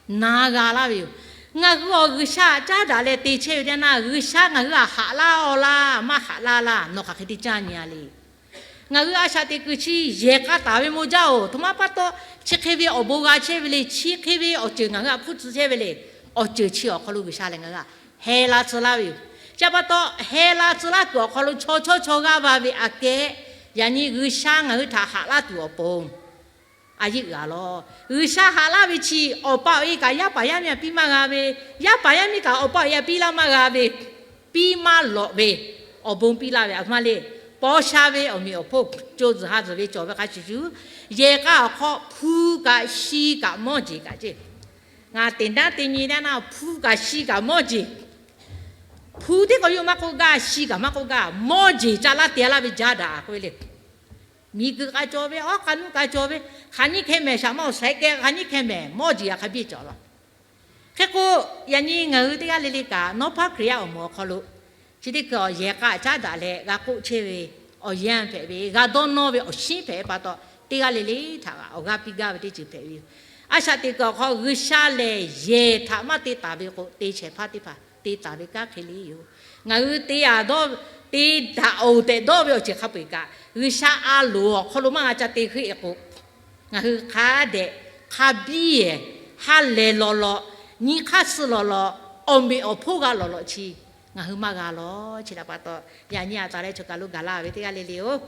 na g'a laˇ ve yoˬ. Ngaˬ hui awˬ G'uiˬsha caˉ daꞈ leh te chehˇ ve teˇ naˇ, G'uiˬsha ngaˬ hui htaꞈ haꞈ laˇ-aw laˇ, maˇ haꞈ laˇ laˇ, nawˬ hk'aˬ hk'e te caˇ nyi-a le. Ngaˬ hui a shaꞈ teꞈ kuiˬ chi yehˬ k'a taˍ ve maˇ jaˇ-oˬ. Htoꞈ ma pa taw, chi hk'e ve awˬ bon g'a chehˇ ve le, chi hk'e ve awˬ ceuˬ ngaˬ hui htaꞈ hpfuhˇ tcuh chehˇ ve le. Awˬ ceuˬ chi awˬ hk'aw lo G'uiˬsha lehˬ ngaˬ hui htaꞈ heh la tcuh laˇ ve yoˬ. Chi pa taw, heh la tcuh laˇ kuiˬ awˬ hk'aw lo chaw chawˇ chaw g'aˇ va ve aꞈ kehˉ, yaꞈ nyi G'uiˬsha ngaˬ hui htaꞈ haꞈ laˇ tuˬ awˬ pon a yeˇ uiˍ a lawˬ. G'uiˬsha haꞈ laˇ ve chi awˬ pa awˬ e kaꞈ yaˇ paˍ yaˇ miˇ aꞈ piˇ maˇ g'a ve, yaˇ paˍ yaˇ miˇ kaꞈ awˬ pa awˬ e aꞈ piˇ laˇ maˇ g'a ve, piˇ maˇ lawꞈ ve awˬ bon piˇ laˇ ve a htoꞈ ma le. Paw sha ve awˬ meꞈ awˬ hponˇ co zuhˬ ha zuhˬ ve cawˬ ve hk'a shuˍ shuˍ, yehˬ k'a awˬ hk'aw hpu kaꞈ shi kaꞈ mawˇ jeˬ kaꞈ ceˇ. Ngaˬ teꞈ naˉ te nyi naˇ, hpu kaꞈ shi kaꞈ mawˇ jeˬ. Hpu teˇ k'awꞈ yawˇ maˇ k'oˆ gaˇ, shi kaꞈ maˇ k'oˆ gaˇ, mawˇ jeˬ ca laˇ te laˇ ve jaˇ daꞈ k'oˆ ve le. Miˬguiˬ k'a cawˬ ve, awˉ k'a nuˇ k'a cawˬ ve, hk'aˬ nyiˇ hkeh mehˍ shaˍ maˇ-oˬ, shaiˍ keh hk'aˬ nyiˇ hkeh mehˍ mawˇ jeˬ aꞈ hk'a biˇ cawˬ law. Hk'e k'o, yaꞈ nyi ngaˬ hui teˇ g'aˇ le le kaꞈ nawˉ hpaˇ Hkriꞈ yaˇ awˬ moˍ awˬ hk'aw lo chi teˇ hkui awˬ yehˬ k'a caˉ daꞈ leh g'a k'oˆ chehˇ ve awˬ yanˇ hpehꞈ ve, g'a dawˇ nawˇ ve awˬ shinˉ hpehꞈ ve pa taw, teˇ g'aˇ le le htaꞈ g'a awˬ g'aˇ piˇ gaˇ ve teˇ ceuˬ hpehꞈ ve yoˬ. A shaꞈ teꞈ kuiˬ awˬ hk'aw G'uiˬsha lehˬ yehˬ htaꞈ maˇ te taˍ ve k'o, te shehˍ hpaˇ teˇ hpaˍ te taˍ ve kanˉ hk'e le yoˬ. Ngaˬ hui te a dawˇ, te daꞈ-oˬ tehꞈ dawˇ ve awˬ ceuˬ hk'a peu-eˬ kaꞈ, G'uiˬsha a loˍ awˬ hk'aw lo maˇ g'a ca te hk'e k'o, ngaˬ hui hk'a dehꞈ hk'a biˇ-ehˍ, ha lehˬ lawˬ lawꞈ, nyi hk'aˇ suh lawˬ lawꞈ, awˬ meꞈ awˬ hponˇ g'a lawˬ lawꞈ chi ngaˬ hui maˇ g'a lawˬ. Chi htaꞈ pa taw, yaꞈ nyi aꞈ taˍ leh choˬ kaˬ lo gaˬ la ve teˇ g'aˇ le le-oˬ,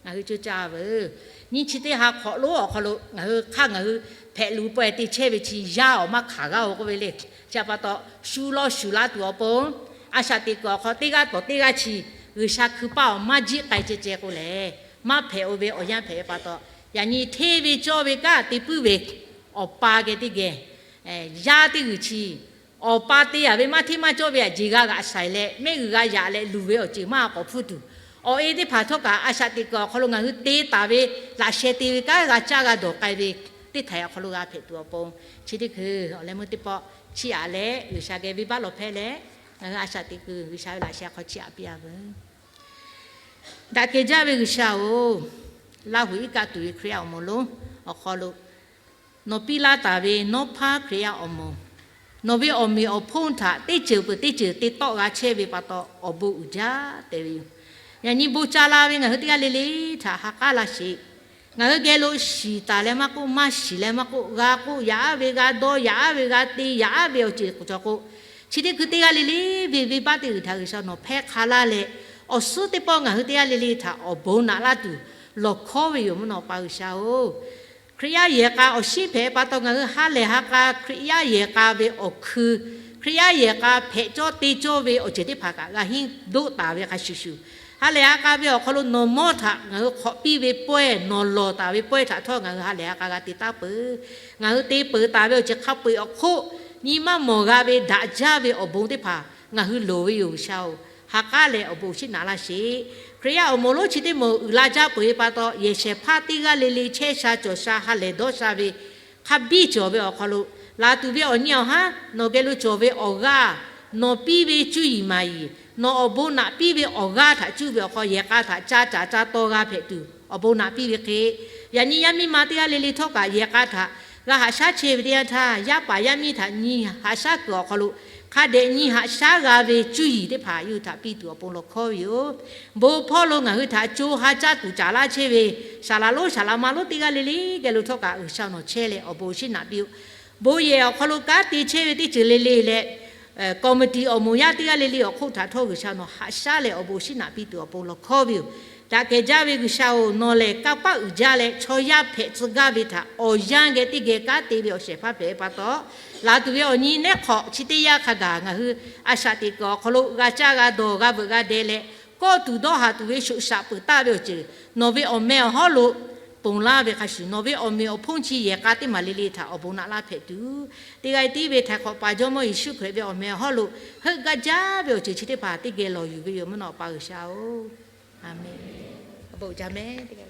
ngaˬ hui coˇ caˇ veuˬ. Nyiˇ chi teˇ ha hk'awꞈ lonˉ awˬ hk'aw lo ngaˬ hui hk'aˇ ngaˬ hui hpehꞈ luˬ pawehˇ te chehˇ ve chi yaˇ awˬ maˇ hkanˍ g'a-oˬ k'oˆ ve le. Chi pa taw, shu lawˇ shuˍ laˇ tuˬ awˬ pon, a shaꞈ teꞈ kuiˬ awˬ hk'aw teˇ g'aˇ tawˍ teˇ g'aˇ chi G'uiˬsha hkui paˇ awˬ maˇ jiˆ k'ai ceh ceh k'o lehˬ, maˇ hpehꞈ-o ve awˬ yanˇ hpehꞈ ve pa taw, yaꞈ nyi hteˇ ve cawˇ ve kanˉ te puiˉ ve awˬ pa geh teˇ geh yaˇ teˇ g'uiˬ chi awˬ pa te yaˍ ve maˇ hteˇ maˇ cawˇ ve aꞈ jeˬ g'a g'aꞈ shaiˍ leh, mehˆ g'uiˬ g'a yaꞈ leh luˬ ve awˬ ceuˬ maˇ k'awꞈ hpfuhˇ tuˬ, awˬ e teˇ hpaˍ htawˇ kaꞈ a shaꞈ teꞈ kuiˬ awˬ hk'aw lo ngaˬ hui te taˍ ve laꞈ sheh te ve kanˉ g'a caˇ g'a dawˬ k'ai ve teˇ htaiꞈ awˬ hk'aw lo g'a hpehꞈ tuˬ awˬ pon, chi teˇ hkui awˬ leh meuˇ teˇ pawˆ chiˇ aꞈ leh G'uiˬsha geh venˇbaˆ lawˬ hpehˇ leh, ngaˬ hui a shaꞈ teꞈ kuiˬ G'uiˬsha ve laꞈ sheh hk'aw chiˇ aꞈ piˇ-a veuˬ. Daꞈ kehˬ jaˇ ve G'uiˬsha-oˬ, Laˇ huˍ iˉ kaˆ tuˬ ve Hkriꞈ yaˇ awˬ moˍ lonˉ awˬ hk'aw lo nawˬ piˇ laˇ taˍ ve nawˉ hpaˇ Hkriꞈ yaˇ awˬ moˍ, nawˬ ve awˬ meꞈ awˬ hponˇ htaꞈ teˇ ceuˬ peuˬ teˇ ceuˬ te tawˆ g'a chehˇ ve pa taw, awˬ bon uiˍ jaˇ tehꞈ ve yoˬ. Yaꞈ nyi bon ca la ve ngaˬ hui teˇ g'aˇ le le htaꞈ ha k'aˉ laˇ sheˍ. Ngaˬ hui geh lo shiˍ taˍ leh maˇ k'oˆ, maˇ shiˍ leh maˇ k'oˆ, g'a k'oˆ yaꞈ aˉ ve, g'a dawˇ yaꞈ aˉ ve, g'a te yaꞈ aˉ ve awˬ ceuˬ cawˬ k'o, chi teˇ hkui teˇ g'aˇ le le ve venˇbaˆ teˇ g'uiˬ htaꞈ G'uiˬsha nawˬ hpehˇ hk'a laˇ leh, awˬ suhˉ teˇ pawˆ ngaˬ hui teˇ g'aˇ le le htaꞈ awˬ bon naꞈ laˇ tuˬ lawˬ hkawˉ ve yoˬ mvuhˇ naw pa G'uiˬsha-oˬ. Hkriꞈ yaˇ yehˬ k'a awˬ shinˉ hpehꞈ pa taw, ngaˬ hui ha lehˬ ha k'a Hkriꞈ yaˇ yehˬ k'a ve awˬ hkui, Hkriꞈ yaˇ yehˬ k'a hpehꞈ cawˇ te cawˇ ve awˬ ceuˬ teˇ hpaˍ kaꞈ g'a henˇ doˆ taˍ ve hk'a shuˍ shuˍ, ha lehˬ ha k'a ve awˬ hk'aw lo nawˬ mawˇ htaꞈ ngaˬ hui hk'awꞈ piˇ ve pawehˇ, nawˬ lawˬ taˍ ve pawehˇ htaꞈ htawˇ ngaˬ hui ha lehˬ ha k'a g'a te taˉ peuˬ. Ngaˬ hui te peuˬ taˍ ve awˬ ceuˬ hk'a peu-eˬ awˬ hk'oˆ, nyi maˇ mawˬ g'a ve daꞈ jaˇ ve awˬ bon teˇ hpaˍ ngaˬ hui loˍ ve yoˬ G'uiˬsha-oˬ, ha k'aˉ leh awˬ bon awˬ shinˉ naꞈ laˇ sheˍ. Hkriꞈ yaˇ awˬ moˍ lonˉ chi teˇ moˍ uiˍ la jaˇ peuˬ ve pa taw, yehˬ shehˍ hpaˇ teˇ g'aˇ le le chehˇ sha cawˬ sha ha lehˬ dawˇ sha ve hk'a biˇ cawˬ ve awˬ hk'aw lo, laˬ tuˬ ve awˬ nyi awˬ haˉ nawˬ geh lo cawˬ ve awˬ g'aˇ, nawˬ piˇ ve cuˇ yiˍ maˍ yiˍ, nawˬ awˬ bon naꞈ piˇ ve awˬ g'aˇ htaꞈ cuˇ ve awˬ hk'aw yehˬ k'a htaꞈ ca caˍ ca taw g'a hpehꞈ tuˬ awˬ bon naꞈ piˇ ve hk'e, yaꞈ nyi yaˇ miˇ ma teˇ g'aˇ le le htawˇ kaꞈ yehˬ k'a htaꞈ g'a haꞈ shaˉ chehˇ ve teˇ yanˇ htaˇ, yaˇ paˍ yaˇ miˇ htaꞈ nyi haꞈ shaˉ kuiˬ awˬ hk'aw lo hk'a dehꞈ nyi haꞈ shaˉ g'a ve cuˇ yiˍ teˇ hpaˍ yawˇ hui htaꞈ piˇ tuˬ awˬ pon lawˬ hkawˉ ve yoˬ. Bon hpawˇ lo ngaˬ hui htaꞈ co ha caˇ tuˬ caˍ laˇ chehˇ ve saˍ laꞈ lonˉ saˍ laꞈ ma lonˉ teˇ g'aˇ le le geh lo htawˇ kaꞈ G'uiˬsha nawˬ chehˇ leh awˬ bon awˬ shinˉ naꞈ piˇ-oˆ. Bon yehˬ awˬ hk'aw lo kanˉ te chehˇ ve teˇ ceuˬ le le leh, committee awˬ moˍ yaˇ teˇ g'aˇ le le awˬ hk'oˆ htaꞈ htawˇ G'uiˬsha nawˬ haꞈ shaˉ leh awˬ bon awˬ shinˉ naꞈ piˇ tuˬ awˬ pon lawˬ hkawˉ ve yoˬ. Daꞈ kehˬ jaˇ ve G'uiˬsha-oˬ, nawˬ lehˬ kanˇ paˆ uiˍ jaˇ leh chaw yaˇ hpehꞈ tcuh gaˇ ve htaꞈ awˬ yanˇ geh teˇ geh kanˉ te ve awˬ shehˍ hpaˇ hpehꞈ pa taw, laˬ tuˬ ve awˬ nyi nehˉ hk'awꞈ chi teˇ yanˇ hk'a gaˬ ngaˬ hui a shaꞈ teꞈ kuiˬ awˬ hk'aw lo g'a caˇ g'a dawˬ g'a veuꞈ g'a deh leh, kawˆ tuˬ dawˇ haˍ tuˬ ve shoꞈ shaꞈ peuˬ taˆ ve awˬ ceuˬ nawˬ ve awˬ meh awˬ hawˉ lo ponˬ laˇ ve hk'a shuˍ, nawˬ ve awˬ meꞈ awˬ hponˇ chi yehˬ k'a teˇ maˬ le le htaꞈ awˬ bon naꞈ laˇ hpehꞈ tuˬ, teˇ g'aˇ tiˉ ve Htaiˍ hk'awꞈ paˍ Jawˇmawˇ Yeˍsuˆ Hkriꞈ ve awˬ meh awˬ hawˉ lo heuˆ gaˇ jaˇ ve awˬ ceuˬ chi teˇ hpaˍ teˇ geh lawˬ yuˬ ve yoˬ mvuhˇ naw pa G'uiˬsha-oˬ, Aˍmenˍ.